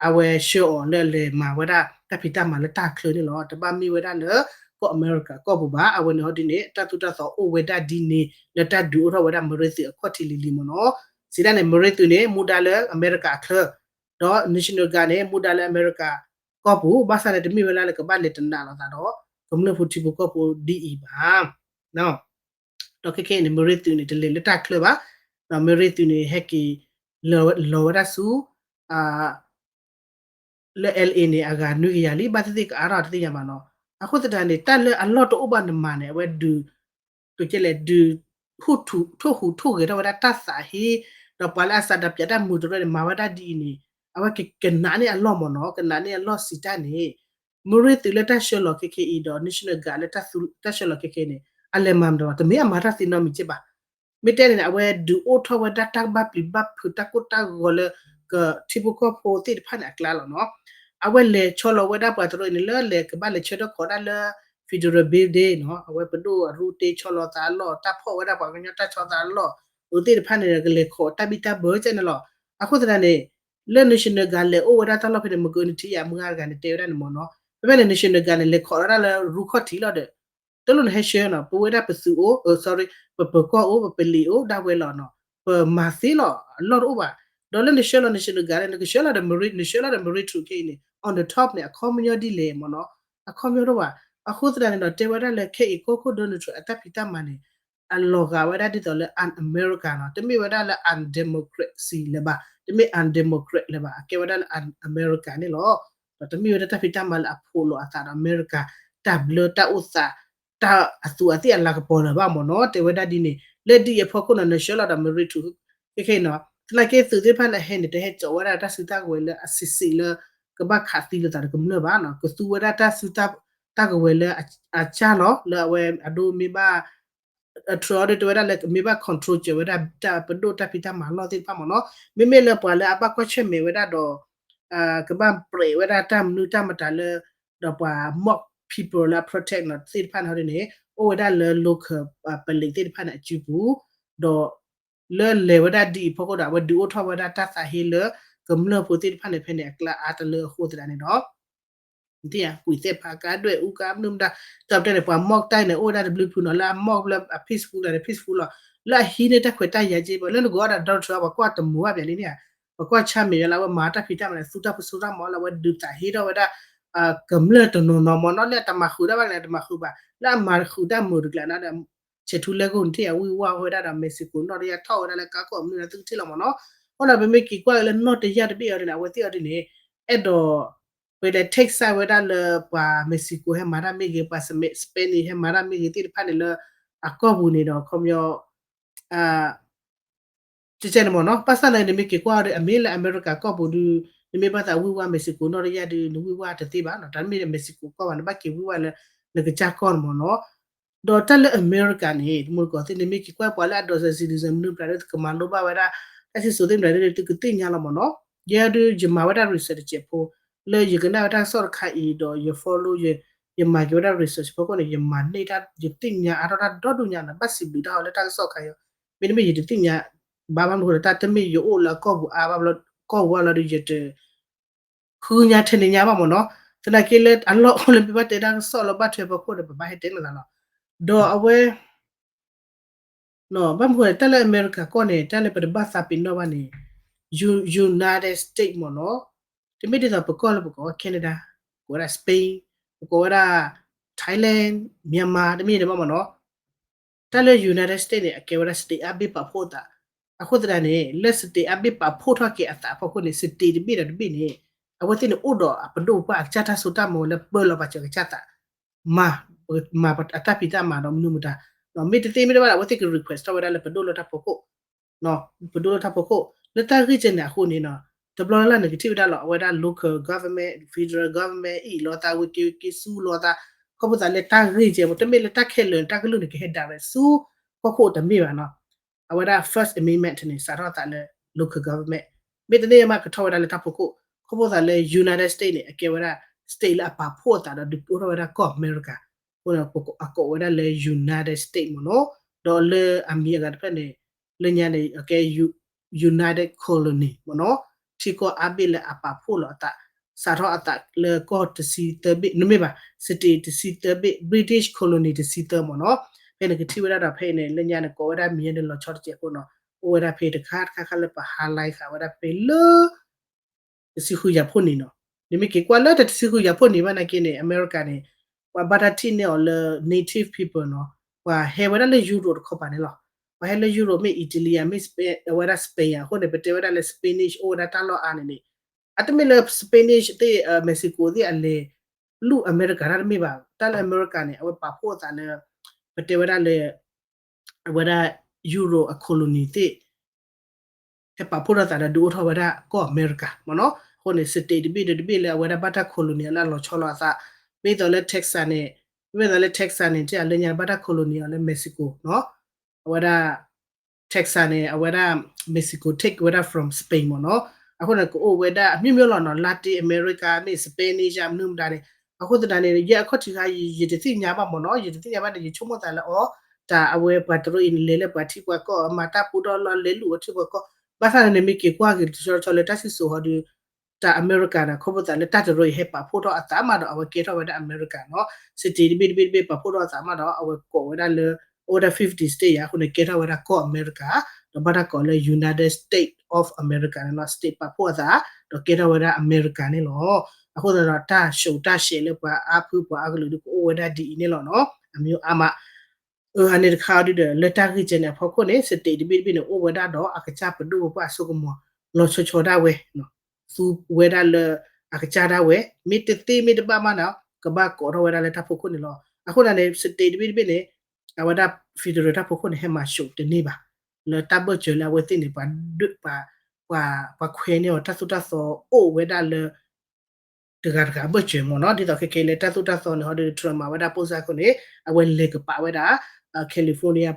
အဝဲဆှၢအီၤလၢအလဲၤမၤဝဲဒၣ်တၢ်ဖံးတၢ်မၤလၢတၢ်ချၢန့ၣ်လီၤ. တဘၣ်မ့ၢ်ဝဲဒၣ်လၢကီၢ်အမဲရကၤကီၢ်ပူၤဘၣ်. အဝဲန့ၣ်ဟီဒ်န့ၣ် တၢ်သိၣ်တၢ်သီအိၣ်ဝဲဒၣ်ဒ်န့ၣ် လၢတၢ်ဒုးအိၣ်ထီၣ်ဝဲဒၣ်မရ့သုးအခီၣ်ထံးလံၤလံၤမ့ၢ်နီၤ. စံးဒၣ်န့ၣ် မရ့သုးန့ၣ် မူဒါလၢအမဲရကၤအချၢ ဒီး National Guard န့ၣ် မူဒါလၢအမဲရကၤကီၢ်ပူၤ ဘၣ်ဆၣ်န့ၣ် တမ့ၢ်ဝဲဒၣ်လၢကဘၣ်လဲၤတနာ်လိာ်သးဒီး ကမျၢၢ်ဖိထံဖိကီၢ်ဖိဒ်အံၤဘၣ်. ဒီးခဲခဲအံၤန့ၣ် မရ့သုးန့ၣ် တလဲၤလၢတၢ်ချၢဘၣ်. ဒီးမရ့သုးန့ၣ် ဟဲက့ၤလီၤဝဲဒၣ်ဆူ လၢ L A န့ၣ် အဂၤနွံကယၤလံ ဘၣ်သ့ၣ်သ့ၣ်ကအါထီၣ်တသ့ၣ်ညါဘၣ်နီၤ. အဃိသတးန့ၣ် တၢ်လၢအလီၢ်တအိၣ်ဘၣ်နမၤန့ၣ် အဝဲဒုး ကကဲလဲၣ် ဒုး ထိၣ်ဟူးထိၣ်ဂဲၤထီၣ်ဝဲဒၣ်တၢ်သးဟ့ ဒီးပှၤလၢအစးဒးပၠးတၢ်မုာ်တရၢန့ၣ် မၤဝဲဒၣ်ဒ်အံၤန့ၣ် အဝဲကကနးန့ၢ်အလီၢ်မ့ၢ်နီၤ. ကနးန့ၢ်အလီၢ်စံးတၢ်န့ၣ် မရ့သုးလၢတၢ်ဆှၢလီၤခဲခဲအံၤဒီး National Guard လၢတၢ်ဆှၢလီၤခဲခဲန့ၣ် အလဲၤမၤမတၤဘၣ် တမ့ၢ်အမၤတၢ်သ့နီတမံၤကဲဘၣ်. မ့ၢ်တဲန့ၣ်န့ၣ် အဝဲဒုးအိၣ်ထီၣ်ဝဲဒၣ်တၢ်ဘၣ်ပျံၤဘၣ်ဖုးတၢ်ကိၢ်တၢ်ဂီၤလၢ ကထံဖိကီၢ်ဖိသ့ၣ်တဖၣ်န့ၣ်အကျါလီၤနီၤ. အဝဲလဲၤဆီလီၤဝဲဒၣ်ပှၤတရၢန့ၣ် လၢလဲၤကဘၣ်လဲၤဆၢထၢၣ်ခိးဒၣ်လၢ Federal Building နီၤ. အဝဲပဒိၣ်အရူတ့ဆီလီၤသးအလီၢ် တၢ်ဖီၣ်ဝဲဒၣ်ပှၤကညီတၢ်ဆီသးအလီၢ် အဝဲသ့ၣ်တဖၣ်န့ၣ် ကလဲၤခိးတၢ်ဘံၣ်တၢ်ဘၢကဲန့ၣ်လီၤ. အဃိသတးန့ၣ် လၢ National Guard လဲၤအိၣ်ဝဲဒၣ်တၢ်လီၢ်ဖဲန့ၣ် မ့ၢ်ကနထံၣ်ယၤမုၢ်ဂၤတဂၤန့ၣ် တဲဝဲဒၣ်န့ၣ်မ့ၢ်နီၤ. ဖဲဖဲန့ၣ် National Guard န့ၣ် လဲၤခိးဝဲဒၣ်လၢရူခီၣ်ထံးလီၤဒီး တလိၣ်နဟဲဆှၢနီၤ ပဝဲဒၣ်ပသုးအိၣ် sorry ပပၢၤကီၢ်အိၣ် ပပလံးအိၣ် ဒၣ်ဝဲလီၤနီၤ. ပမၤသ့လီၤ အလီၢ်တအိၣ်ဘၣ်. ဒီးလၢနဆှၢလီၤ National Guard န့ၣ် နကဆှၢလီၤဒီး Marine နဆှၢလီၤဒီး Marine troop ခဲအံၤန့ၣ် on the top န့ၣ် အခီပညီဒ်လဲၣ်မ့ၢ်နီၤ. အခီပညီတအိၣ်ဘၣ်. အဃိသတးန့ၣ်ဒီး တဲဝဲဒၣ်လၢခဲအံၤကီၢ်ခိၣ် Donald Trump အတၢ်ဖံးတၢ်မၤန့ၣ် အလီၤဂာ်ဝဲဒၣ်ဒ်သိးလၢ un-America နီၤ. တမ့ၢ်ဝဲဒၣ်လၢ undemocracy လၢၤဘၣ်. တမ့ၢ် undemocratic လၢၤဘၣ်. အကဲဝဲဒၣ်လၢ un-America န့ၣ်လီၤ. ဒီးတမ့ၢ်ဝဲဒၣ်တၢ်ဖံးတၢ်မၤလၢအဖိးလိာ်အသးဒီး အမဲရကၤ တၢ်ဘျၢတၢ်အိၣ်သး တၢ်အသူးအသ့ၣ်အလၤကပီၤလၢၤဘၣ်မ့ၢ်နီၤ. တဲဝဲဒၣ်ဒ်န့ၣ် လၢဒ်အံၤအဖီခိၣ်နီၤ နဆှၢလီၤဒီး Marine troop ခဲခဲအံၤနီၤ သနာ်က့သုးသ့ၣ်တဖၣ်လၢအဟဲန့ၣ် တဟဲစိာ်ဝဲဒၣ်တၢ်စုတၢ်ကဝဲၤလၢအဆံးဆံးလၢ ကဘၣ်ခးသံလိာ်သးဒီးကမျၢၢ်ဘၣ်နီၤ. ကသူဝဲဒၣ်တၢ်စုတၢ်ကဝဲၤလၢအစၢ်လီၤ လၢအဝဲအဒိမ့ၢ်ဘၣ် အထြၢအီၤဒ်တဲဝဲဒၣ်လၢ မ့ၢ်ဘၣ် control စၢၤဝဲဒၣ်တၢ်ပဒိၣ်တၢ်ဖံးတၢ်မၤလီၢ်သ့ၣ်တဖၣ်မ့ၢ်နီၤ. မ့မ့ၢ်လၢပှၤလၢအဘၣ်ကွၢ်ဆၢၣ်မဲာ်ဝဲဒၣ်ဒီး ကဘၣ်ပြဲးဝဲဒၣ်တၢ်မနုၤတၢ်မတၤလၢ ဒီးပှၤ Hmong people လၢအ protect နီၤသ့ၣ်တဖၣ်န့ၣ်ဟီဒ်န့ၣ် အိၣ်ဝဲဒၣ်လၢ local ပလံးသ့ၣ်တဖၣ်န့ၣ်အစုပူၤ ဒီး လၢလဲၤဝဲဒၣ်ဒ်အံၤဖီခိၣ်ဒီး အဝဲဒုးအိၣ်ထီၣ်ဝဲဒၣ်တၢ်သးဟ့လၢ ကမျၢၢ်ဖိသ့ၣ်တဖၣ်န့ၣ် ဖဲန့ၣ်အကျါအါတလၢအဃိသတးန့ၣ်ဒီး နထံၣ်ဧါ ကွံာ်သဲးဖးကါဒွဲၣ်အူကါမနုၤမတၤ တၢ်ပတဲန့ၣ် ပှၤ Hmong တၢ်န့ၣ် အိၣ်ဝဲဒၣ်တဘျုးဖုနီၤ လၢအ Hmong လၢအ peaceful တၢ်န့ၣ် peaceful လီၤ လၢအဟံးန့ၢ်တၢ်ခွဲးတၢ်ယာ်က့ လၢနကအိၣ်ဒီး Donald Trump ပှၤကွၢ်တမုာ်ဘၣ်ပျဲလံန့ၣ်ဧါ ပှၤကွၢ်ဆၢၣ်မဲာ်ယွၤလၢအဝဲမၤတၢ်ဖံးတၢ်မၤန့ၣ် သူတၢ်ပစိတၢ်မၤလၢအဝဲဒုးသးဟ့ထီၣ်ဝဲဒၣ် ကမျၢၢ်တနီၤနီၤမ့ၢ်နီၤ လၢအတမၤဃုာ်တၢ်ဘၣ်ကလဲာ် တမၤဃုာ်ဘၣ် လၢအမၤဃုာ်တၢ်မုာ်တကျါန့ၣ်ဒီး ဆဲးထူလၢကိၣ်နထံၣ်ဧါ ဝံၣ်ဝါဝဲဒၣ်ဒီး Mexico နီၢ်တယၢ်ထီၣ်ဝဲဒၣ်လၢကါကီၢ်မနုၤန့ၣ် သုကထံၣ်လီၤမ့ၢ်နီၤ. အဃိဒီးပမ့ၢ်က့ၤကွၢ်က့ၤလၢနီၢ်တယၢ်တဘ့ၣ်အီၤန့ၣ် အဝဲသ့ၣ်အီၤဒ်န့ၣ် အဲၣ်ဒိး ပတဲ take side ဝဲဒၣ်လၢပှၤ Mexico ဟဲမၤတၢ်မ့ၢ်ဂ့ၤ ပှၤ Spanish ဟဲမၤတၢ်မ့ၢ်ဂ့ၤသ့ၣ်တဖၣ်န့ၣ်လၢ အကီၢ်ပူၤန့ၣ်ဒီး ခီပညီ ကဲကဲန့ၣ်မ့ၢ်နီၤ ဘၣ်ဆၣ်လၢနမ့ၢ်က့ၤကွၢ်ဒီး အမ့ၢ်လၢအမဲရကၤကီၢ်ပူၤဒုး နမ့ၢ်ဘၣ်သးဝံၣ်ဝါ Mexico နီၢ်တယၢ်ဒုး နဝံၣ်ဝါတသ့ဘၣ်နီၤ တၢ်မ့ၢ်လၢ Mexico ကီၢ်ဘၣ် နဘၣ်က့ၤဝံၣ်ဝါလၢ နကစၢ်ကီၢ်န့ၣ်မ့ၢ်နီၤ ဒီးတၢ်လၢအမဲရကၤန့ၣ် တမူတကိးသ့ၣ် နမ့ၢ်က့ၤကွၢ်ပှၤလၢအ dual citizen မနုၤပှၤဒုး ကမၤလိဘၣ်ဝဲဒၣ် တၢ်စံၣ်စိၤသ့ၣ်မတၤဒုး သုကသ့ၣ်ညါလီၤမ့ၢ်နီၤ ယဲဒုး ယမၤဝဲဒၣ် research တစဲးဖိ လၢယကနၣ်ဝဲတၢ်ကစီၣ်တခါအံၤဒီး ယ follow ယ ယမၤက့ၤဝဲဒၣ် research ဖီခိၣ်န့ၣ် ယမၤန့ၢ်တၢ် ယသ့ၣ်ညါအါထီၣ်တၢ်ဒီဒူၣ်ညါနီၤ ဘၣ်စံးဘျုးတၢ်အီၤလၢတၢ်ကစီၣ်ခါအံၤ မ့တမ့ၢ်ယတသ့ၣ်ညါ ဘၣ်ဘၣ်မနုၤဃိဒီး တၢ်တမ့ၢ်ယအိၣ်လၢအကီၢ်ပူၤအါဘၣ်ဘျီ ကီၢ်ပူၤအါလီၤဒီး ယတ ဃုညါထဲန့ၣ်ညါဘၣ်မ့ၢ်နီၤ, သနာ်က့လၢအလီၢ်အိၣ်လၢမ့ၢ်ဘၣ်တဲတၢ်ကစီၣ်လၢဘၣ်ထွဲဖီခိၣ်ဒီး ပဘၣ်ဟဲတဲလိာ်သးလီၤ. ဒီးအဝဲ ဘၣ်မနုၤဃိလဲၣ် တၢ်လၢအမဲရကၤကီၢ်န့ၣ် တၢ်လၢပတဘၣ်သးပ့ၤနီၣ်ဘၣ်န့ၣ် United States မ့ၢ်နီၤ, တမ့ၢ်ဒ်သိးပကီၢ်လၢပကိးဝဲ Canada, ပကိးဝဲဒၣ် Spain, ပကိးဝဲဒၣ် Thailand, Myanmar တမ့ၢ်ဒ်ဘၣ်မ့ၢ်နီၤ. တၢ်လၢ United States န့ၣ် အကဲဝဲဒၣ် state အါဘ့ၣ်ပာ်ဖှိၣ်အသး, အဃိသတးန့ၣ် လၢ state အါဘ့ၣ်ပာ်ဖှိၣ်ထီၣ်က့ၤအသးအဖီခိၣ်န့ၣ် state တဘ့ၣ်ဒီးတဘ့ၣ်န့ၣ် အဝဲသ့ၣ်န့ၣ်အိၣ်ဒီးအပဒိၣ်ပပှၢ်အကစၢ်တၢ်စိတၢ်ကမီၤလၢပၢလီၤပာ်စၢၤကစၢ်သး မၤ မၤအတၢ်ဖံးတၢ်မၤဒီးမနုၤမတၤ, မ့ၢ်တသ့မ့ၢ်တဘၣ်ဒီး အဝဲသ့ၣ်က request ထီၣ်ဝဲဒၣ်လၢပဒိၣ်လၢတၢ်ဖီခိၣ်, ပဒိၣ်လၢတၢ်ဖီခိၣ် လၢတၢ်ဂ့ၢ်ကဲန့ၣ်အဃိန့ၣ် တဘျီလၢ်လၢ်န့ၣ် ကထံၣ်ဝဲဒၣ်လီၤ အဝဲဒၣ် local government, federal government အံၣ်လိာ်သး ဝံၤက့ၤဝံၤက့ၤ ဆူလိာ်သး ခီဖျိသးလၢတၢ်ဂ့ၢ်ကဲ တမ့ၢ်လၢတၢ်ခဲလၢာ်န့ၣ် တၢ်ကလုၢ်န့ၣ် ကဟဲ direct ဆူ ကီၢ်ခိၣ်တမ့ၢ်ဘၣ်နီၤ. အဝဲဒၣ် First Amendment န့ၣ် စးထီၣ်အသးလၢ local government, မ့တမ့ၢ်မး ကထီၣ်ဝဲဒၣ်လၢတၢ်ဖီခိၣ်. ခီဖျိသးလၢ United States န့ၣ် အကဲဝဲဒၣ် state လၢအပာ်ဖှိၣ်အသးဒီး ဒုးအိၣ်ထီၣ်ဝဲဒၣ်ကီၢ်အမဲရကၤ, အဃိန့ၣ် အကိးဝဲဒၣ်လၢ United States မ့ၢ်နီၤ. ဒီးလၢအမံၤအဂၤတဖျၢၣ်န့ၣ် လၢညါန့ၣ် အကဲ United Colony မ့ၢ်နီၤ. ထံကီၢ်အါဘ့ၣ်လၢအပာ်ဖှိၣ်လီၤအသး စးထီၣ်အသးလၢကီၢ်တဆံသၢဘ့ၣ် နမ့ၢ်ဘၣ် state တဆံသၢဘ့ၣ် British Colony တဆံသၢ မ့ၢ်နီၤ. ဖဲန့ၣ်ကထံၣ်ဝဲဒၣ်ဒီး ဖဲအံၤန့ၣ် လၢညါန့ၣ် ကိးဝဲဒၣ်မံၤန့ၣ် လီၤဆီတစဲးဖိနီၤ. အိၣ်ဝဲဒၣ်ဖဲတခါတခါခါလၢပ highlight ဃာ်ဝဲဒၣ်ဖဲလၢ တဆံဃုယၤဖှိၣ်နံၣ်နီၤ. နမ့ၢ်က့ၤကွၢ်လၢတဆံဃုယၤဖှိၣ်နံၣ်ဘၣ်နာ်က့န့ၣ် အမဲရကၤန့ၣ် ပှၤဘၣ်တၢ်ထံၣ်န့ၢ်အီၤလၢ native people နီၤ. ပှၤဟဲဝဲဒၣ်လၢ Europe တခီပၤန့ၣ်လီၤ. ပှၤဟဲလၢ Europe မ့ၢ် Italy မ့ၢ် အဝဲဒၣ် Spain အဃိန့ၣ် ပတဲဝဲဒၣ်လၢ Spanish အိၣ်ဝဲဒၣ်တၢ်လီၢ်အါန့ၣ်န့ၣ် အတမ့ၢ်လၢ Spanish သ့ၣ် Mexico သ့ၣ်အလဲၤ လူၢ်အမဲရကၤတၢ်တမ့ၢ်ဘၣ်. တၢ်လၢအမဲရကၤန့ၣ် အဝဲပာ်ဖှိၣ်အသးလၢ ပတဲဝဲဒၣ်လၢ အဝဲဒၣ် Europe အ colony သ့ၣ် ဟဲပာ်ဖှိၣ်ထီၣ်သးဒီးဒုးအိၣ်ထီၣ်ဝဲဒၣ်ကီၢ်အမဲရကၤမ့ၢ်နီၤ. အဃိန့ၣ် state တဘ့ၣ်ဒီးတဘ့ၣ်လၢအဝဲဒၣ်ဘၣ်တၢ် colony လၢအလီၤဆီလိာ်အသး, မ့ၢ်သိးလၢ Texas န့ၣ်, မ့ၢ်သိးလၢ Texas န့ၣ် တဲလၢညါဘၣ်တၢ် colony အီၤလၢ Mexico နီၤ. အဝဲဒၣ် Texas န့ၣ် အဝဲဒၣ် Mexico take ဝဲဒၣ် from Spain မ့ၢ်နီၤ. အဃိန့ၣ် ကအိၣ်ဝဲဒၣ်အမျိုးမျိုးလီၤနီၤ, Latin America မ့ၢ် Spanish မနုၤမတၤန့ၣ်. အဃိသတးန့ၣ် ယဲအခီၣ်ထံးခါ ယတသ့ၣ်ညါဘၣ်မ့ၢ်နီၤ, ယတသ့ၣ်ညါဘၣ်န့ၣ် ယဆိကမိၣ်သးလၢအီၤ တၢ်အဝဲပှၤတရူးအံၤန့ၣ် လဲၤလၢပှၤထံပှၤကီၢ် မၤတၢ်ပူထီၣ်လီၢ် လဲၤလူၢ်အထံပှၤကီၢ်, ဘၣ်ဆၣ်န့ၣ် နမ့ၢ်က့ၤကွၢ်က့ၤတဆီတဆီလၢတၢ်စံၣ်စိၤဟီဒီး တၢ်အမဲရကၤန့ၣ် ခီဖျိသးလၢတၢ်တရူးအံၤဟဲပာ်ဖှိၣ်ထီၣ်အသးမးဒီး အဝဲကဲထီၣ်ဝဲဒၣ်အမဲရကၤနီၤ. state တဘ့ၣ်တဘ့ၣ်တဘ့ၣ်ပာ်ဖှိၣ်ထီၣ်အသးမးဒီး အဝဲကိးဝဲဒၣ်လၢ အိၣ်ဝဲဒၣ် fifty state ယါ အဃိန့ၣ် ကဲထီၣ်ဝဲဒၣ်ကီၢ်အမဲရကၤ, ဒီးဘၣ်တၢ်ကိးလၢ United States of America န့ၣ်လီၤ. state ပာ်ဖှိၣ်အသး ဒီးကဲထီၣ်ဝဲဒၣ်အမဲရကၤန့ၣ်လီၤ. အဃိသတးဒီး တၢ်ဆှိးတၢ်ဆှဲးလၢပှၤအါဖုပှၤအါကလုာ်ဒုးကအိၣ်ဝဲဒၣ်ဒ်အံၤန့ၣ်လီၤနီၤ, အမျိုးအါမး. အန့ၣ်တခါအံၤဒီး လၢတၢ်ဂ့ၢ်ကဲန့ၣ်အဖီခိၣ်န့ၣ် state တဘ့ၣ်တဘ့ၣ်န့ၣ် အိၣ်ဝဲဒၣ်ဒီးအကစၢ်ပဒိၣ်ပပှၢ်အစိကမီၤ လီၤဆီဆီဒၣ်ဝဲ, သူဝဲဒၣ်လၢအကစၢ်ဒၣ်ဝဲ, မ့ၢ်တသ့မ့ၢ်တဘၣ်မးန့ၣ် ကဘၣ်ကိးထီၣ်ဝဲဒၣ်လၢတၢ်ဖီခိၣ်န့ၣ်လီၤ. အဃိသတးန့ၣ် state တဘ့ၣ်တဘ့ၣ်န့ၣ် အဝဲဒၣ် federal တၢ်ဖီခိၣ်န့ၣ် ဟဲမၤဆှိးတန့ၢ်ဘၣ်. လၢတၢ်ဘၢၣ်စၢၤလၢအဝဲသ့ၣ်န့ၣ် ပှၤဒုး ပှၤ ပှၤခွဲးန့ၢ်အီၤတၢ်သိၣ်တၢ်သီအိၣ်ဝဲဒၣ်လၢ တဂၤတဂၤဘၢၣ်စၢၤမ့ၢ်နီၤ. ဒ်သိးခဲကဲလၢတၢ်သိၣ်တၢ်သီန့ၣ် ဟီဒီး Trump မၤဝဲဒၣ် ပိၢ်စၢ်ခိၣ်န့ၣ် အဝဲလဲၤကပာ်ဝဲဒၣ် California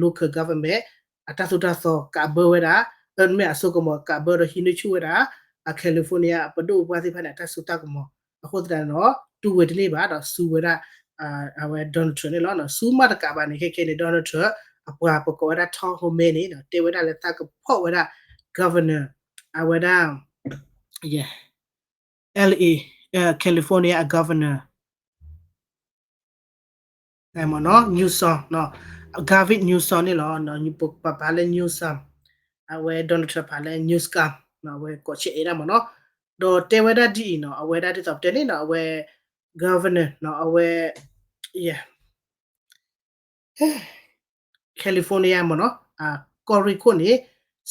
local government အတၢ်သိၣ်တၢ်သီကးဘၢဝဲဒၣ်, မ့ၢ်အစိကမီၤကးဘၢဒီးဟံးန့ၢ်ဆူၣ်ဝဲဒၣ် California ပဒိၣ်ပပှၢ်သ့ၣ်တဖၣ်န့ၣ် အတၢ်စိတၢ်ကမီၤ. အဃိသတးန့ၣ်ဒီး တူၢ်ဝဲတန့ၢ်ဘၣ်ဒီး စူးဝဲဒၣ် အဝဲ Donald Trump န့ၣ်လီၤ. စူးမးတကးဘၣ်န့ၣ် ခဲကဲန့ၣ် Donald Trump အပှၤပကိးဝဲဒၣ် Tom Homan န့ၣ် တဲဝဲဒၣ်လၢသးကဖီၣ်ဝဲဒၣ် governor အဝဲဒၣ် LA California အ governor မ့ၢ်နီၤ Newsom နီၤ, Gavin Newsom န့ၣ်လီၤ. ပပာ်လၢ Newsom, အဝဲ Donald Trump ပာ်လၢ Newsom နီၤ, အဝဲကိးဆံးအဲၣ်ဒၣ်မ့ၢ်နီၤ. ဒီးတဲဝဲဒၣ်ဒ်အံၤနီၤ, အဝဲဒၣ်ဒ်သိးပတဲန့ၣ်နီၤ, အဝဲ governor နီၤ, အဝဲ California မ့ၢ်နီၤ, ကီၢ်ရ့ၣ်ခိၣ်န့ၣ်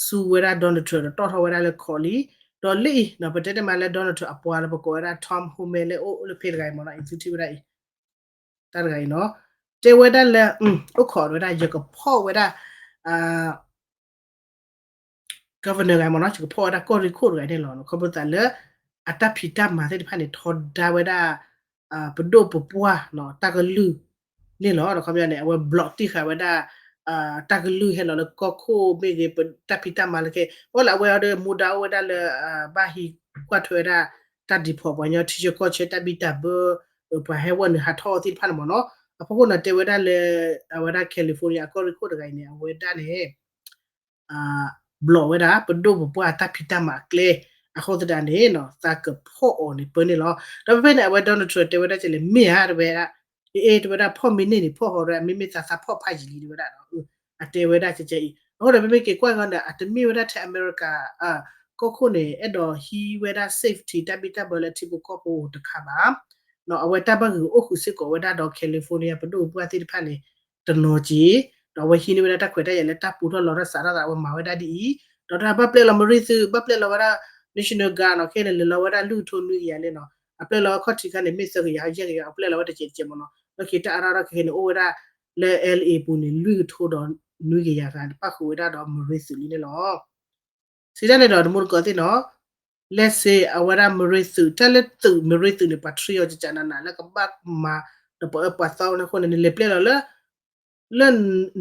စူးဝဲဒၣ် Donald Trump ဒီးတီၣ်ထီၣ်ဝဲဒၣ်လၢ ခီးလံ, ဒီးလၢအံၤနီၤ ပတဲတမံၤလၢ Donald Trump အပှၤလၢပကိးဝဲဒၣ် Tom Homan လၢအိၣ်လၢဖဲတဂၤအံၤမ့ၢ်နီၤ, အံၤသုထံၣ်ဝဲဒၣ်အံၤ တၢ်တဂၤအံၤနီၤ, တဲဝဲဒၣ်လၢ အိၣ်ခိးဝဲဒၣ် ယကဖီၣ်ဝဲဒၣ် governor တဂၤမ့ၢ်နီၤ, ယကဖီၣ်ဝဲဒၣ်ကီၢ်ရ့ၣ်ခိၣ်တဂၤန့ၣ်လီၤ. ခီဖျိသးလၢ အတၢ်ဖံးတၢ်မၤသ့ၣ်တဖၣ်န့ၣ် ထီဒါဝဲဒၣ် ပဒိၣ်ပပှၢ် တၢ်ကလုၢ်န့ၣ်လီၤ. ဒီးခီပညီန့ၣ် အဝဲ block တံၢ်ဃာ်ဝဲဒၣ် တၢ်ကလုၢ်ဟဲလီၤလၢကီၢ်ခိၣ်မ့ၢ်ဂ့ၤ တၢ်ဖံးတၢ်မၤလၢခဲ အိၣ်လၢအဝဲအီၤဒီး မူဒါအိၣ်ဝဲဒၣ်လၢ ဘၣ်ဟံးကွၢ်ထွဲဝဲဒၣ် တၢ်ဒုးဖီၣ်ပှၤကညီထံဆၢကီၢ်ဆၢ တၢ်ဘံၣ်တၢ်ဘၢ ပှၤဟဲဝဲနုာ်ဟးထီၣ်သ့ၣ်တဖၣ်န့ၣ်မ့ၢ်နီၤ. အဖီခိၣ်န့ၣ် တဲဝဲဒၣ်လၢ အဝဲဒၣ် California အကီၢ်ရ့ၣ်ခိၣ်တဂၤအံၤန့ၣ် အဝဲဒၣ်န့ၣ် ဘျီၣ်ဝဲဒၣ် ပဒိၣ်ပပှၢ်တၢ်ဖံးတၢ်မၤအကျဲ အဃိသတးန့ၣ် သးကဖီၣ်အီၤန့ၣ်ပၢန့ၣ်လီၤ. ဒီးဖဲဖဲန့ၣ် အဝဲ Donald Trump တဲဝဲဒၣ်ကလဲၣ် မ့ၢ်ဧါ တဲဝဲဒၣ် အ့ တဲဝဲဒၣ် ဖီၣ်မ့ၢ်န့ၢ်န့ၣ် ဖီၣ်ဃီဒီး မ့မ့ၢ်သးသးဖီၣ်ဖးယံာ်လံ တဲဝဲဒၣ် အတဲဝဲဒၣ်ကဲကဲအံၤ အဃိဒီး ပမ့ၢ်က့ၤကွၢ်ကီးဒီး အတမ့ၢ်ဝဲဒၣ်ထဲအမဲရကၤ ကီၢ်ခိၣ်န့ၣ် အဲၣ်ဒိးဟံးဝဲဒၣ် safety တၢ်ဘံၣ်တၢ်ဘၢလၢထံဖိကီၢ်ဖိတခါဘၣ်. အဝဲတၢ်ဘၣ်ဂုာ်အိၣ်ဃုာ်စ့ၢ်ကီးဝဲဒၣ်ဒီး California ပဒိၣ်ပပှၢ်သ့ၣ်တဖၣ်န့ၣ် တနီၤက့ၤ ဒီးအဝဲဟံးန့ၢ်ဝဲဒၣ်တၢ်ခွဲးတၢ်ယာ်လၢတၢ်ပူထီၣ်လီၤထီၣ်စးထီၣ်သး အဝဲမၤဝဲဒၣ်ဒ်အံၤ ဒီးတၢ်ဘၣ်ပျဲလီၤ Marine သုး ဘၣ်ပျဲလီၤဝဲဒၣ် National Guard နီၤ ခဲန့ၣ် လဲၤလီၤဝဲဒၣ်လွံၢ်ကထိနွံကယၤလံနီၤ အပျဲလီၤဝဲခီၣ်ထံးခါန့ၣ် မ့ၢ်သၢကယၤ ယဲၢ်ကယၤ အပျဲလီၤဝဲတစဲးတစဲးမ့ၢ်နီၤ လၢခံတၢ်အါထီၣ်ထီၣ်ခဲခဲန့ၣ် အိၣ်ဝဲဒၣ်လၢ LA ပူၤန့ၣ် လွံၢ်ကထိဒီးနွံကယၤသး ပၣ်ဃုာ်ဝဲဒၣ်ဒီး Marine သုးလံန့ၣ်လီၤ. စံးတၢ်န့ၣ်ဒီးတမူတကိးသ့ၣ်နီၤ let's say အဝဲဒၣ် Marine သုး တၢ်လၢသုး Marine သုးန့ၣ် ပှၤ train အီၤကကနးနး လၢကဘၣ်မၤ ဒီးပှၤအၢပှၤသီန့ၣ်အဃိန့ၣ် နလဲၤပျဲလီၤလၢ လၢ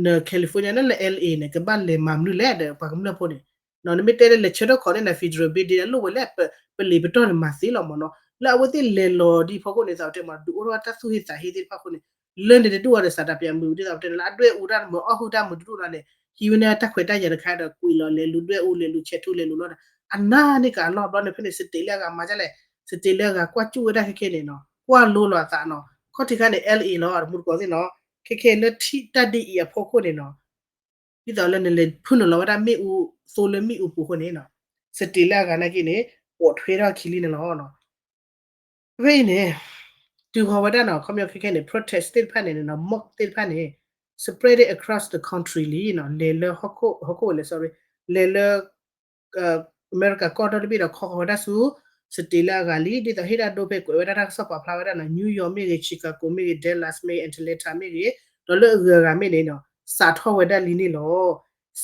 န California န့ၣ်လၢ L A န့ၣ် ကဘၣ်လဲၤမၤမနုၤလဲၣ်ဒီး ပှၤကမျၢၢ်ဖိန့ၣ် နမ့ၢ်တဲလၢလဲၤဆၢထၢၣ်ခီန့ၣ် န federal building အလိၣ်ဝဲလဲၣ် ပလံာ်ပတီၢ်န့ၣ်မၤသ့လီၤမ့ၢ်နီၤ လၢအဝဲသ့ၣ်လဲၤလီၤဒ်အဖီခိၣ်န့ၣ် သးတဲမး ဒုးအိၣ်ထီၣ်တၢ်သူၣ်ဟ့သးဟ့သ့ၣ်တဖၣ်အဃိန့ၣ် လၢန့ၣ်တဒူၣ်အီၤဒီး စးတၢ်ပျးမုာ် ဒ်သိးပတဲန့ၣ်လၢအဒွဲၣ်အူတၢ်မုာ် အီၣ်ဟုၣ်တၢ်မုာ်တဒူၣ်လီၤန့ၣ် ဟံးဝဲန့ၢ်တၢ်ခွဲးတၢ်ယာ်တခါဒီး ကွံာ်လီၤလဲၤလူၤဒွဲၣ်အူ လဲၤလူၤဆဲးထူလဲၤလူၤလီၤဒီး အနၢ်န့ၢ်က့ၤအလီၢ်ဘျီန့ၣ် ဖဲန့ၣ် state လၢအဂၤမၤဒ်လဲၣ် state လၢအဂၤကွၢ်စူၣ်ဝဲဒၣ်ခဲခဲန့ၣ်နီၤ ကွၢ်လိလီၤအသးနီၤ ခီၣ်ထံးခါန့ၣ် L A လီၤ တမူတကိးသ့ၣ်နီၤ ခဲခဲလၢထံၣ်တၢ်ဒ်အံၤအဖီခိၣ်န့ၣ်နီၤ ဒ်သိးလၢနလဲၤဖုၣ်နုာ်လီၤဝဲဒၣ်မ့ၣ်အူ သိလၢမ့ၣ်အူပူၤအဃိန့ၣ်နီၤ state လၢအဂၤနာ်က့န့ၣ် ပိာ်ထွဲထီၣ်ခံလံန့ၣ်လီၤ. ဖဲအံၤန့ၣ် တုၤဃီၤဝဲဒၣ်နီၤ ခီပညီခဲခဲန့ၣ် protest သ့ၣ်တဖၣ်န့ၣ်နီၤ mob သ့ၣ်တဖၣ်န့ၣ် spread it across the country လံနီၤ လဲၤလၢဟီၣ်ခိၣ် ဟီၣ်ခိၣ်ဝဲလဲၣ် sorry လဲၤလၢ အမဲရကၤကီၢ်ဒီတဘ့ၣ်ဒီး ခီဃီၤဝဲဒၣ်ဆူ state လၢအဂၤလံ ဒ်သိးဟ့ၣ်ဒၣ်ဒိဖဲကွဲးဝဲဒၣ်တၢ်ကစီၣ်ပာ်ဖျါဝဲဒၣ်နီၤ New York မ့ၢ်ဂ့ၤ Chicago မ့ၢ်ဂ့ၤ Dallas မ့ၢ်ဂ့ၤ Atlanta မ့ၢ်ဂ့ၤ ဒီးလၢအဂၤဂၤမ့ၢ်န့ၣ်နီၤ စးထီၣ်ဝဲဒၣ်လံန့ၣ်လီၤ.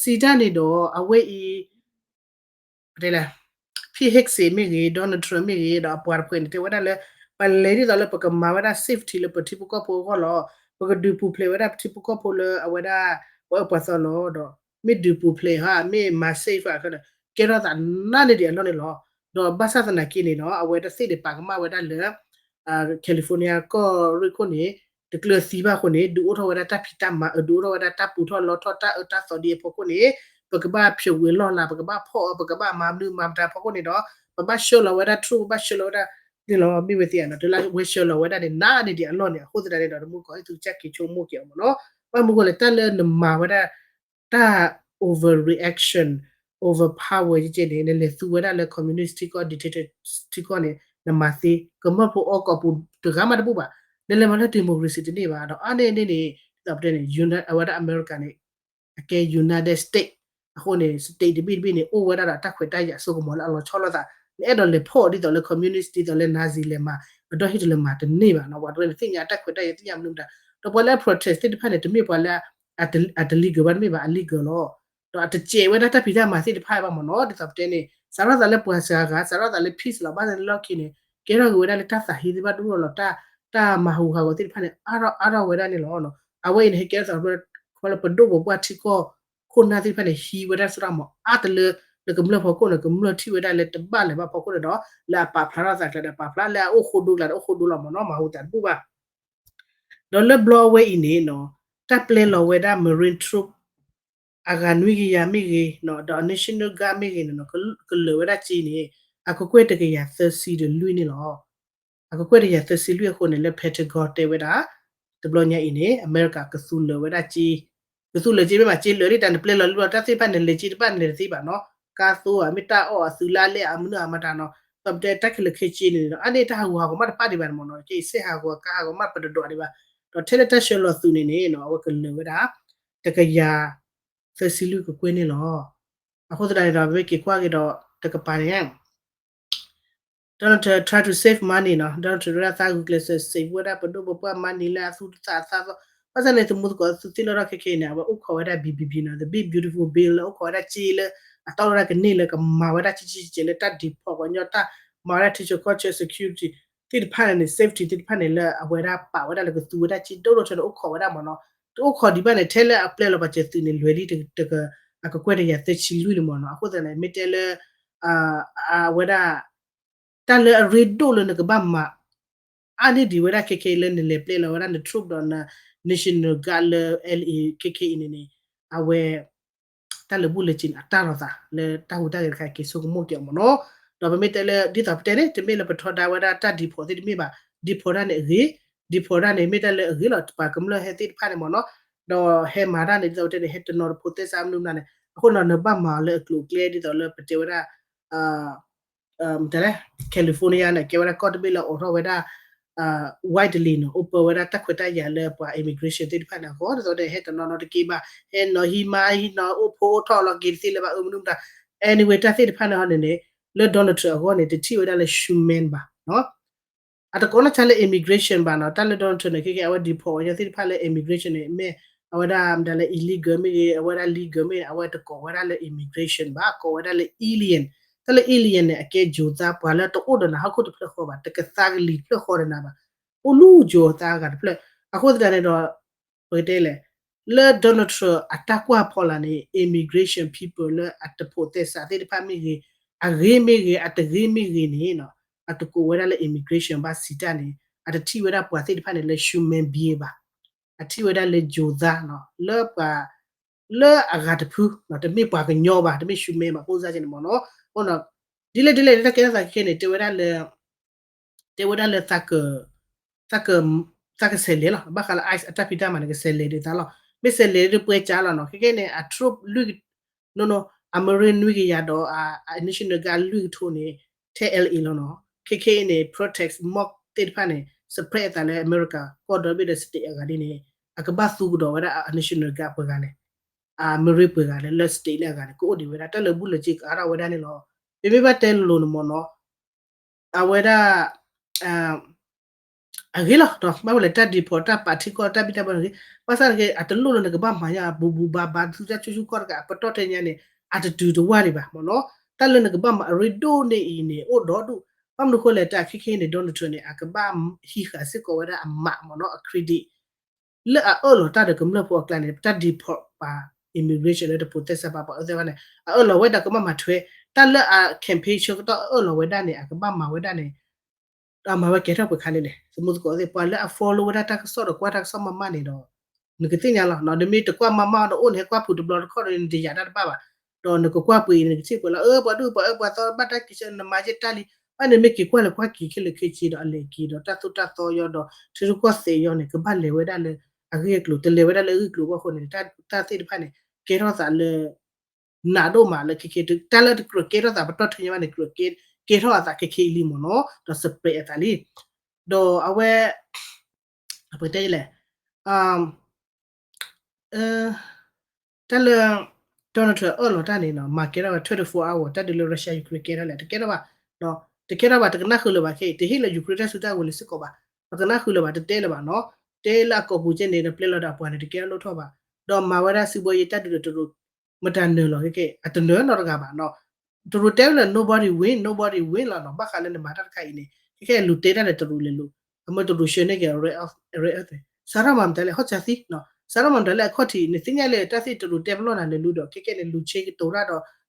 စံးတၢ်န့ၣ်ဒီး အဝဲအံၤ ပတဲလဲၣ် Pete Hegseth မ့ၢ်ဂ့ၤ Donald Trump မ့ၢ်ဂ့ၤ ဒီးအပှၤတဖုန့ၣ် တဲဝဲဒၣ်လၢ ပလဲၤဒ်သိးလၢပကမၤဝဲဒၣ် safety လၢပထံဖိကီၢ်ဖိအဂီၢ်လီၤ. ပကဒုးပူၤဖျဲးဝဲဒၣ်ပထံဖိကီၢ်ဖိလၢအဝဲဒၣ် ပှၤအၢပှၤသီလီၤ. ဒီးမ့ၢ်ဒုးပူၤဖျဲးဟါ မ့ၢ်မၤ safe ဟါခဲဒီး ကဲထီၣ်သးနးန့ၢ်ဒံးအလီၢ်န့ၣ်လီၤ. ဒီးဘၣ်ဆၣ်သနာ်က့န့ၣ်ဒီး အဝဲတသ့ၣ်န့ၣ်ပာ်ကမၣ်ဝဲဒၣ်လၢ California ကီၢ်ရ့ၣ်ခိၣ်န့ၣ် တကျၢၤသံဘၣ်အဃိန့ၣ် ဒုးအိၣ်ထီၣ်ဝဲဒၣ်တၢ်ဖံးတၢ်မၤ အဒုးအိၣ်ထီၣ်ဝဲဒၣ်တၢ်ပူၤထီၣ်လီထီၣ် တၢ်အၢတၢ်သီဒ်အဖီခိၣ်န့ၣ် ပကဘၣ်ဖျိးဝံၤလီၢ်လၤ ပကဘၣ်ဖီၣ်အီၤ ပကဘၣ်မၤမနုၤမၤမတၤအဖီခိၣ်န့ၣ်ဒီး ပဘၣ်ဆှၢလီၤဝဲဒၣ် troop ပဘၣ်ဆှၢလီၤဝဲဒၣ်န့ၣ်လီၤ. မ့ၢ်ဝဲသ့ၣ်ဧါနီၤ တုၤလၢဝဲဆှၢလီၤဝဲဒၣ်န့ၣ် နးန့ၢ်ဒံးအလီၢ်န့ၣ် အဃိသတးန့ၣ်ဒီး တမူတကိး သုကစၢ်က့ၤဆိကမိၣ်က့ၤအီၤမ့ၢ်နီၤ. ဘၣ်မနုၤအဃိလဲၣ် တၢ်လၢနမၤဝဲဒၣ် တၢ် overreaction overpower ကဲကဲန့ၣ် နလဲၤသူဝဲဒၣ်လၢ communist ထံကီၢ် dictator ထံကီၢ်န့ၣ် နမၤသ့ ကမျၢၢ်ဖိအီၣ်ကိးပူၤတဂၤမးတဘူၣ်ဘၣ်. နလဲၤမၤလၢ democracy တန့ၢ်ဘၣ်ဒီး အါန့ၢ်န့ၢ်န့ၣ် ဒ်သိးပတဲန့ၣ် အဝဲဒၣ်အမဲရကၤန့ၣ် အကဲ United States အဃိန့ၣ် state တဘ့ၣ်တဘ့ၣ်န့ၣ် အိၣ်ဝဲဒၣ်ဒီးတၢ်ခွဲးတၢ်ယာ်စိကမီၤလၢအလီၤဆီလိာ်သး နအဲၣ်ဒိးလဲၤဖီၣ်ဒ်သိးလၢ communist ဒ်သိးလၢ Nazi လဲၤမၤ အဒီဟံၣ်တလဲၤမၤတန့ၢ်ဘၣ်နီၤ ပှၤတရၢန့ၣ်သ့ၣ်ညါတၢ်ခွဲးတၢ်ယာ်သ့ၣ်ညါမနုၤမတၤ ဒီးပှၤလၢအ protest သ့ၣ်တဖၣ်န့ၣ် တမ့ၢ်ပှၤလၢ အတ illegal ဘၣ်တမ့ၢ်ဘၣ် အ legal လီၤ. ဒီးအတစဲးဝဲဒၣ်တၢ်ဖံးတၢ်မၤသ့ၣ်တဖၣ်ဘၣ်မ့ၢ်နီၤ ဒ်သိးပတဲန့ၣ် စးထီၣ်သးလၢပှၤစှၤဂၤ စးထီၣ်သးလၢ peace လီၤ ဘၣ်သ့ၣ်လၢလီၢ်ခံန့ၣ် ကဲထီၣ်က့ၤဝဲဒၣ်လၢတၢ်သးဟ့သ့ၣ်တဖၣ်ဒိၣ်ထီၣ်လီၤ တၢ်မၤဟူးဟးဂီၤသ့ၣ်တဖၣ်န့ၣ် အါထီၣ်အါထီၣ်ဝဲဒၣ်န့ၣ်လီၤ. အဝဲအံၤန့ၣ် ဟဲကဲထီၣ်သး ခီလၢပဒိၣ်ပပှၢ်ထံကီၢ်ခိၣ်နၢ်သ့ၣ်တဖၣ်န့ၣ် ဟံးဝဲဒၣ်စိတၢ်မၤအါတလၢ လၢကမျၢၢ်ဖီခိၣ်န့ၣ် ကမျၢၢ်ထံၣ်ဝဲဒၣ်လၢတဘၣ်လၢၤဘၣ်ဖီခိၣ်န့ၣ်ဒီး လၢအပာ်ဖျါထီၣ်သးကျါဒီး ပာ်ဖျါလၢအအိၣ်ဃိဒိကျါဒီး အိၣ်ဃိဒိလီၤမ့ၢ်နီၤ မၤဟူသးတဘူၣ်ဘၣ် ဒီးလၢဘျီအဝဲအံၤန့ၣ်နီၤ တၢ်ပျဲလီၤဝဲဒၣ် Marine troop အဂၤနွံကယၤမ့ၢ်ဂ့ၤ ဒီး National Guard မ့ၢ်ဂ့ၤန့ၣ်နီၤ ကလၢာ်ဝဲဒၣ်စ့န့ၣ် အကကွဲၢ်တကယၤသၢဆံဒီးလွံၢ်န့ၣ်လီၤ. အကကွဲၢ်တကယၤသၢဆံလွံၢ်အဃိန့ၣ် လၢ Pentagon တဲဝဲဒၣ် တဘျီညါအံၤန့ၣ် အမဲရကၤကသူလၢာ်ဝဲဒၣ်စ့ ကသူလၢာ်စ့မ့ၢ်မး စ့လၢာ်ဒ်တၢ်နပျဲလီၤလၢတၢ်သ့ၣ်တဖၣ်န့ၣ် လဲၤစ့တဘၣ်န့ၣ်လဲၤတသ့ဘၣ်နီၤ ကါသိဧါ မ့ၢ်တၢ်အီၣ်အသုးလၢအလဲၣ်အမနုၤအမတၤနီၤ ဒီးပတဲတၢ်ခဲလၢာ်ခဲဆ့န့ၣ်ဒီး အါန့ၢ်တၢ်ဟးဂူာ်ဟးဂီၤမးတပၣ်ဒံးဘၣ်န့ၣ်မ့ၢ်နီၤ ကဲအံၤစ့ဟးဂီၤကါဟးဂီၤမးပတဒိးဒံးဘၣ် ဒီးထဲလၢတၢ်ဆှၢလီၤသုးန့ၣ်န့ၣ်နီၤ အဝဲကလၢာ်ဝဲဒၣ် တကယၤသၢဆံလွံၢ်ကကွဲၢ်န့ၣ်လီၤ. အဃိသတးန့ၣ်ဒီး ပမ့ၢ်က့ၤကွၢ်က့ၤဒီးတကပၤန့ၣ် Donald Trump try to save money နီၤ Donald Trump ဝဲဒၣ်သးဂုာ်ကျဲးစၢး save ဝဲဒၣ်ပဒိၣ်ပပှၢ် money လၢအသူၣ်အသးအသးသီ ဘၣ်ဆၣ်န့ၣ် သမူသကိးသုသ့ၣ်လီၤထီၣ်ခဲခဲအံၤန့ၣ် အဝဲအိၣ်ခိးဝဲဒၣ် B B B နီၤ the big beautiful bill လၢအိၣ်ခိးဝဲဒၣ်စ့လၢ အတီၢ်ဝဲဒၣ်ကန့ၢ်လၢကမၤဝဲဒၣ်ကကကဲလၢတၢ် deport ပှၤကညီတၢ် မၤဝဲဒၣ်ထံဆၢကီၢ်ဆၢ security သ့ၣ်တဖၣ်န့ၣ် safety သ့ၣ်တဖၣ်န့ၣ် လၢအဝဲဒၣ်ပာ်ဝဲဒၣ်လၢကသူဝဲဒၣ်စ့ ဒိၣ်ဒိၣ်ထဲန့ၣ် အိၣ်ခိးဝဲဒၣ်မ့ၢ်နီၤ တအိၣ်ခိးဒံးဘၣ်န့ၣ် ထဲလၢအပျဲလီၤပာ်စၢၤသုးန့ၣ် လွဲၤလံ အကကွဲၢ်တကယၤသၢဆံလွံၢ်န့ၣ်မ့ၢ်နီၤ အဃိသတးန့ၣ် မ့ၢ်တဲလၢ အဝဲဒၣ် တၢ်လၢအရ့ဒိၣ်လၢနကဘၣ်မၤ အါန့ၢ်ဒံးဝဲဒၣ်ခဲခဲအံၤလၢနလဲၤပျဲလီၤဝဲဒၣ်န troop ဒီးန National Guard လၢ L A ခဲခဲအံၤန့ၣ်န့ၣ် အဝဲ တၢ်လၢဘူၣ်လၢစ့န့ၣ် အတၢ်လီၤသးလၢတၢ်ဟူးတၢ်ဂဲၤတခါ က့ၤဆိကမိၣ်က့ၤအီၤမ့ၢ်နီၤ ဒီးပမ့ၢ်တဲလၢ ဒ်သိးပတဲန့ၣ် တမ့ၢ်လၢပထီဒါဝဲဒၣ်တၢ် deport သ့ၣ်တမ့ၢ်ဘၣ် deport ဒၣ်န့ၣ်အဂ့ၤ deport ဒၣ်န့ၣ် မ့ၢ်တၢ်လၢအဂ့ၤလီၤ ပှၤကမျၢၢ်ဟဲသ့ၣ်တဖၣ်န့ၣ်မ့ၢ်နီၤ ဒီးဟဲမၤတၢ်န့ၣ် ဒ်သိးပတဲန့ၣ် ဟဲတနီၤတဖိးသဲစးမနုၤမနုၤန့ၣ် အဃိနီၤ နဘၣ်မၤအီၤလၢအကျိၤအကျဲ ဒ်သိးလၢပတဲဝဲဒၣ် တလဲ California န့ၣ် ကဲဝဲဒၣ်ကီၢ်တဘ့ၣ်လၢအိးထီၣ်ဝဲဒၣ် widely န့ၣ် open ဝဲဒၣ်တၢ်ခွဲးတၢ်ယာ်လၢပှၤ immigration သ့ၣ်တဖၣ်န့ၣ်အဂီၢ် ဒ်သိးဒီးဟဲတနီၤနီၤတက့ၢ်ဘၣ် ဟဲနီၤဟံးမါဟံးနီၤအိၣ်ဖိအိၣ်ထီၣ်လီၤက့ၤတသ့လၢၤဘၣ်အၢမနုၤမတၤ anyway တၢ်သ့ၣ်တဖၣ်န့ၣ်ဟီန့ၣ်န့ၣ် လၢ Donald Trump အဂီၢ်န့ၣ် တထံၣ်ဝဲဒၣ်လၢ human ဘၣ်နီၤ အတကိးနီၢ်ဆါလၢ immigration ဘၣ်နီၤ တၢ်လၢ Donald Trump န့ၣ် ခဲကဲ အဝဲ deport ဝဲဒၣ်သ့ၣ်တဖၣ်လၢ immigration န့ၣ် မ့ၢ်အဝဲဒၣ်မတၤလၢ illegal မ့ၢ်ဂ့ၤ အဝဲဒၣ် legal မ့ၢ်ဂ့ၤ အဝဲတကိးဝဲဒၣ်လၢ immigration ဘၣ် ကိးဝဲဒၣ်လၢ alien တၢ်လၢ alien န့ၣ် အကဲယိၤသး ပှၤလၢတအိၣ်ဒီးနၤဟီၣ်ခိၣ်တဖျၢၣ်ဃီဘၣ်, တကသါကလံၤတဖျၢၣ်ဃီဒီးနၤဘၣ်, အိၣ်လူယိၤသးအဂၤတဖျၢၣ်. အဃိသတးန့ၣ်ဒီး ပကတဲလဲၣ်, လၢ Donald Trump အတၢ်ကွၢ်ဖီလာ်န့ၣ် immigration people လၢအတဖိးသဲစးသ့ၣ်တဖၣ်မ့ၢ်ဂ့ၤ, အဂ့ၤမ့ၢ်ဂ့ၤ အတဂ့ၤမ့ၢ်ဂ့ၤန့ၣ် အတကိးဝဲဒၣ်လၢ immigration ဘၣ်စံးတၢ်န့ၣ် အတထံၣ်ဝဲဒၣ်ပှၤသ့ၣ်တဖၣ်န့ၣ်လၢ human being ဘၣ်, အထံၣ်ဝဲဒၣ်လၢယိၤသး လၢပှၤ လၢအဂၤတဖု တမ့ၢ်ပှၤကညီဘၣ်, တမ့ၢ် human ဘၣ် ပိစါကဲန့ၣ်မ့ၢ်နီၤ. အဃိ ဒ်လဲၣ်ဒ်လဲၣ် တၢ်ကဲထီၣ်သးခဲခဲန့ၣ် တဲဝဲဒၣ်လၢ တဲဝဲဒၣ်လၢ သးကဆဲးလဲၤလီၤ. ဘၣ်ဃးလၢ ice အတၢ်ဖံးတၢ်မၤန့ၣ် ကဆဲးလဲၤဒ်သးလီၤ. မ့ၢ်ဆဲးလဲၤဒ်ပှဲၤကၢလီၤနီၤ. ခဲခဲန့ၣ် အ troop လွံၢ် နီၤနီၤ အမရ့နွံကယၤဒီး အ National Guard လွံၢ်ကထိန့ၣ် ထဲ L A လီၤနီၤ. ခဲခဲအံၤန့ၣ် protest mosque သ့ၣ်တဖၣ်န့ၣ် spread အသးလၢအမဲရကၤ ကီၢ်ဒီဘ့ၣ်ဒီး state အဂၤဒ်န့ၣ် အကဘၣ်သူကဒီးဝဲဒၣ်အ National Guard ပှဲၤဂၤန့ၣ် အမရ့ပှဲၤဂၤလၢ state လၢအဂၤန့ၣ် ကအိၣ်ဒံးဝဲဒၣ် တၢ်လၢဘူၣ်လၢက့ကးထီၣ်ဝဲဒၣ်န့ၣ်လီၤ. ပမ့ၢ်ဘၣ်တဲလိၤလိၤန့ၣ်မ့ၢ်နီၤ အဝဲဒၣ် အဂ့ၤလီၤ ဘၣ်ဝဲလဲၣ် တၢ်ဒံးဖိး တၢ်ပာ်ထံကီၢ် တၢ်ဘံၣ်တၢ်ဘၢန့ၣ်ဂ့ၤ ဘၣ်ဆၣ်တက့ၢ် အတလိၣ်လၢနကဘၣ်မၤညါ ဘူဘူဘါဘါ သူတၢ်ဆူၣ်ဆူၣ်ကီၢ်တကး အပတီၢ်ထဲညါန့ၣ် အတတုၤတဝၢ်ဒံးဘၣ်မ့ၢ်နီၤ. တၢ်လၢနကဘၣ်မၤအရ့ဒိၣ်န့ၢ်အံၤန့ၣ် အိၣ်ဒီဒူၣ် ဘၣ်မနုၤဃိလဲၣ် တၢ်ခဲခဲအံၤန့ၣ် Donald Trump န့ၣ် အကဘၣ်ဟံးဃာ်စ့ၢ်ကီးဝဲဒၣ်အမးမ့ၢ်နီၤ အ credit လၢအအၢၣ်လီၤတၢ်ဒီးကမျၢၢ်ဖိအကျါန့ၣ် တၢ်ဒံးဖိးပှၤ immigration လၢတဖိးသဲစးဘၣ်ပှၤအၢသဲဘၣ်န့ၣ် အအၢၣ်လီၤဝဲဒၣ်ကဘၣ်မၤထွဲ တၢ်လၢအ campaign ဆၢကတီၢ်အအၢၣ်လီၤဝဲဒၣ်န့ၣ် အကဘၣ်မၤဝဲဒၣ်န့ၣ် ဒီးအမၤဝဲကဲထီၣ်ပှဲၤခါလဲၣ်လဲၣ် သမူသကိးသ့ၣ် ပှၤလၢအ follow ဝဲဒၣ်တၢ်ကစီၣ်ဒီးကွၢ်တၢ်ကစီၣ်မးမးန့ၣ်ဒီး နကသ့ၣ်ညါလီၤ နမ့ၢ်တကွၢ်မးမးဒီးအိၣ်န့ၣ် ဟဲကွၢ်ဖုးတဘျီတခီၣ်ဒီး နတယာ်တၢ်တဘၣ်ဘၣ် ဒီးနကကွၢ်ပှ့ၤအံၤ နကထံၣ်ပှဲၤလီၤ အၢ ပှၤဒူၣ်ပှၤအၢပှၤသီဘၣ်တၢ်က့ၤဆၢ နမၤယဲၢ်တၢ်လံ ဘၣ်န့ၣ်မ့ၢ်က့ၤကွၢ်လဲၤကွၢ်က့ၤခဲလၢာ်ခဲဆ့ဒီး အလဲၤက့ၤဒီးတၢ်သိၣ်တၢ်သီယီဒီး ထံရူၢ်ကီၢ်သဲးယီန့ၣ် ကဘၣ်လဲၤဝဲဒၣ်လၢအဂ့ၢ်အကျိၤ တလဲၤဝဲဒၣ်လၢအဂ့ၢ်အကျိၤအဂီၢ်အဃိန့ၣ် တၢ်သ့ၣ်တဖၣ်န့ၣ် ကဲထီၣ်သးလၢ နးဒိၣ်မးလၢခဲခဲ တၢ်လၢတကြၢးကဲထီၣ်သးပတီၢ်ထဲညါဘၣ်န့ၣ် ကြၢးကဲထီၣ်အသးခဲခဲအံၤလံမ့ၢ်နီၤ ဒီး spread အသးလံ ဒီးအဝဲ ပကတဲလဲၣ် တၢ်လၢ Donald Trump အၢၣ်လီၤတၢ်န့ၣ်နီၤ မၤကဲထီၣ်ဝဲ twenty-four hour တၢ်ဒုးလၢ Russia Ukraine ကဲထီၣ်လဲၣ် တကဲထီၣ်ဘၣ် တကဲထီၣ်ဘၣ် တကနၣ်ဃုာ်လၢၤဘၣ်ခဲအံၤ တဟ့ၣ်လၢ Ukraine တၢ်စုတၢ်ဝဲၤလၢၤစ့ၢ်ကီးဘၣ် ပကနၣ်ဃုာ်လၢၤဘၣ် တတဲလၢၤဘၣ်နီၤ တဲလၢအကိာ်ပူၤကဲန့ၣ် ဒီးပျဲလီၤဒီးအပှၤန့ၣ် တကဲထီၣ်လိၣ်ထီၣ်ဘၣ် ဒီးမၤဝဲဒၣ်စုဘီယ့တၢ်ဒုးဒီးတရူး မတၤနၢၤလီၤခဲခဲ အတနၢၤနီတဂၤဘၣ်နီၤ တရူးတဲဝဲလၢ nobody win nobody win လီၤနီၤ ဘၣ်ဃးလၢနမၤတၢ်တခါအံၤန့ၣ် ခဲခဲလူၤတဲတၢ်လၢတရူးလဲၤလူၤ အမ့ၢ်တရူးဆှၢန့ၢ်က့ၤ rare earth စးထီၣ်မၤမတၤလဲၣ် ဟီၣ်စၢသံ စးထီၣ်မၤမတၤလဲၣ် အခီၣ်ထံး နသ့ၣ်ညါလၢတၢ်သ့ၣ်တရူးတဲပလီၢ်နၤလဲၤလူၤဒီး ခဲခဲန့ၣ် လူၤဆ့ကတိၤတၢ်ဒီး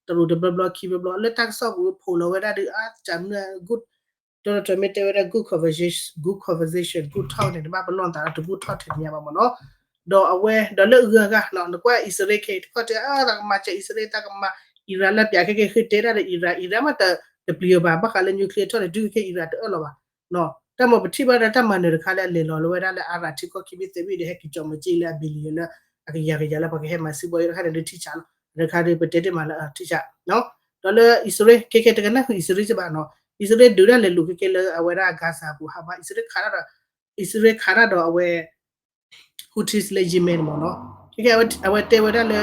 တရူးတဘျီဘျီခံဘျီဘျီ လၢတၢ်ကစီၣ်ပူၤဖိးလီၤဝဲဒၣ်ဒုး အါစၢ်မနုၤ Donald Trump မ့ၢ်တဲဝဲဒၣ် good conversation good conversation good talk န့ၣ် နဘၣ်ပလီၢ်နသးဒီးတ good talk ထဲညါဘၣ်မ့ၢ်နီၤ ဒီးအဝဲ ဒီးလၢအဂုၤအဂၤနီၤ နကွၢ်အံၣ်စရ့လးခဲအံၤ တခီတဲ အါ သးကမၤစၢၤအံၣ်စရ့လး သးကမၤ Iran လၢပၠးခဲခဲဃ့တဲတၢ်ဒီး Iran Iran မ့ၢ်တပျံၤအီၤဘၣ် ဘၣ်ဃးလၢ nuclear ထီၣ်န့ၣ် ဒုးခဲခဲ Iran တအၢၣ်လီၤဘၣ် တၢ်မ့ၢ်ပထံၣ်ဘၣ်ဒီးတၢ်မၤနၢၤတခါလၢအလဲၤလီၤလၢဝဲဒၣ်လၢအါရၣ်ထံကီၢ်ခံဘ့ၣ်သၢဘ့ၣ်ဒီး ဟဲက့ၤကၠီၣ်မၢက့လၢအ billion လၢအကယၤကယၤလၢပှၤကဟဲမၤစံးဘီအံၤတခါန့ၣ် ဒုးထံၣ်ဆးလီၤ တခါဒုးပတဲတ့ၢ်မးလၢထံၣ်ဆး ဒီးလၢအံၣ်စရ့လး ခဲခဲတကနၣ်ဃုာ်အံၣ်စရ့လးစ့ၢ်ဘၣ်နီၤ အံၣ်စရ့လးဒုးတၢ်လဲၤလူၤခဲခဲလၢအဝဲဒၣ် Gaza ပူၤ Hamas အံၣ်စရ့လးခးတၢ်ဒီး အံၣ်စရ့လးခးတၢ်ဒီးအဝဲ Houthis လၢ Yemen မ့ၢ်နီၤ ခဲခဲအဝဲတဲဝဲဒၣ်လၢ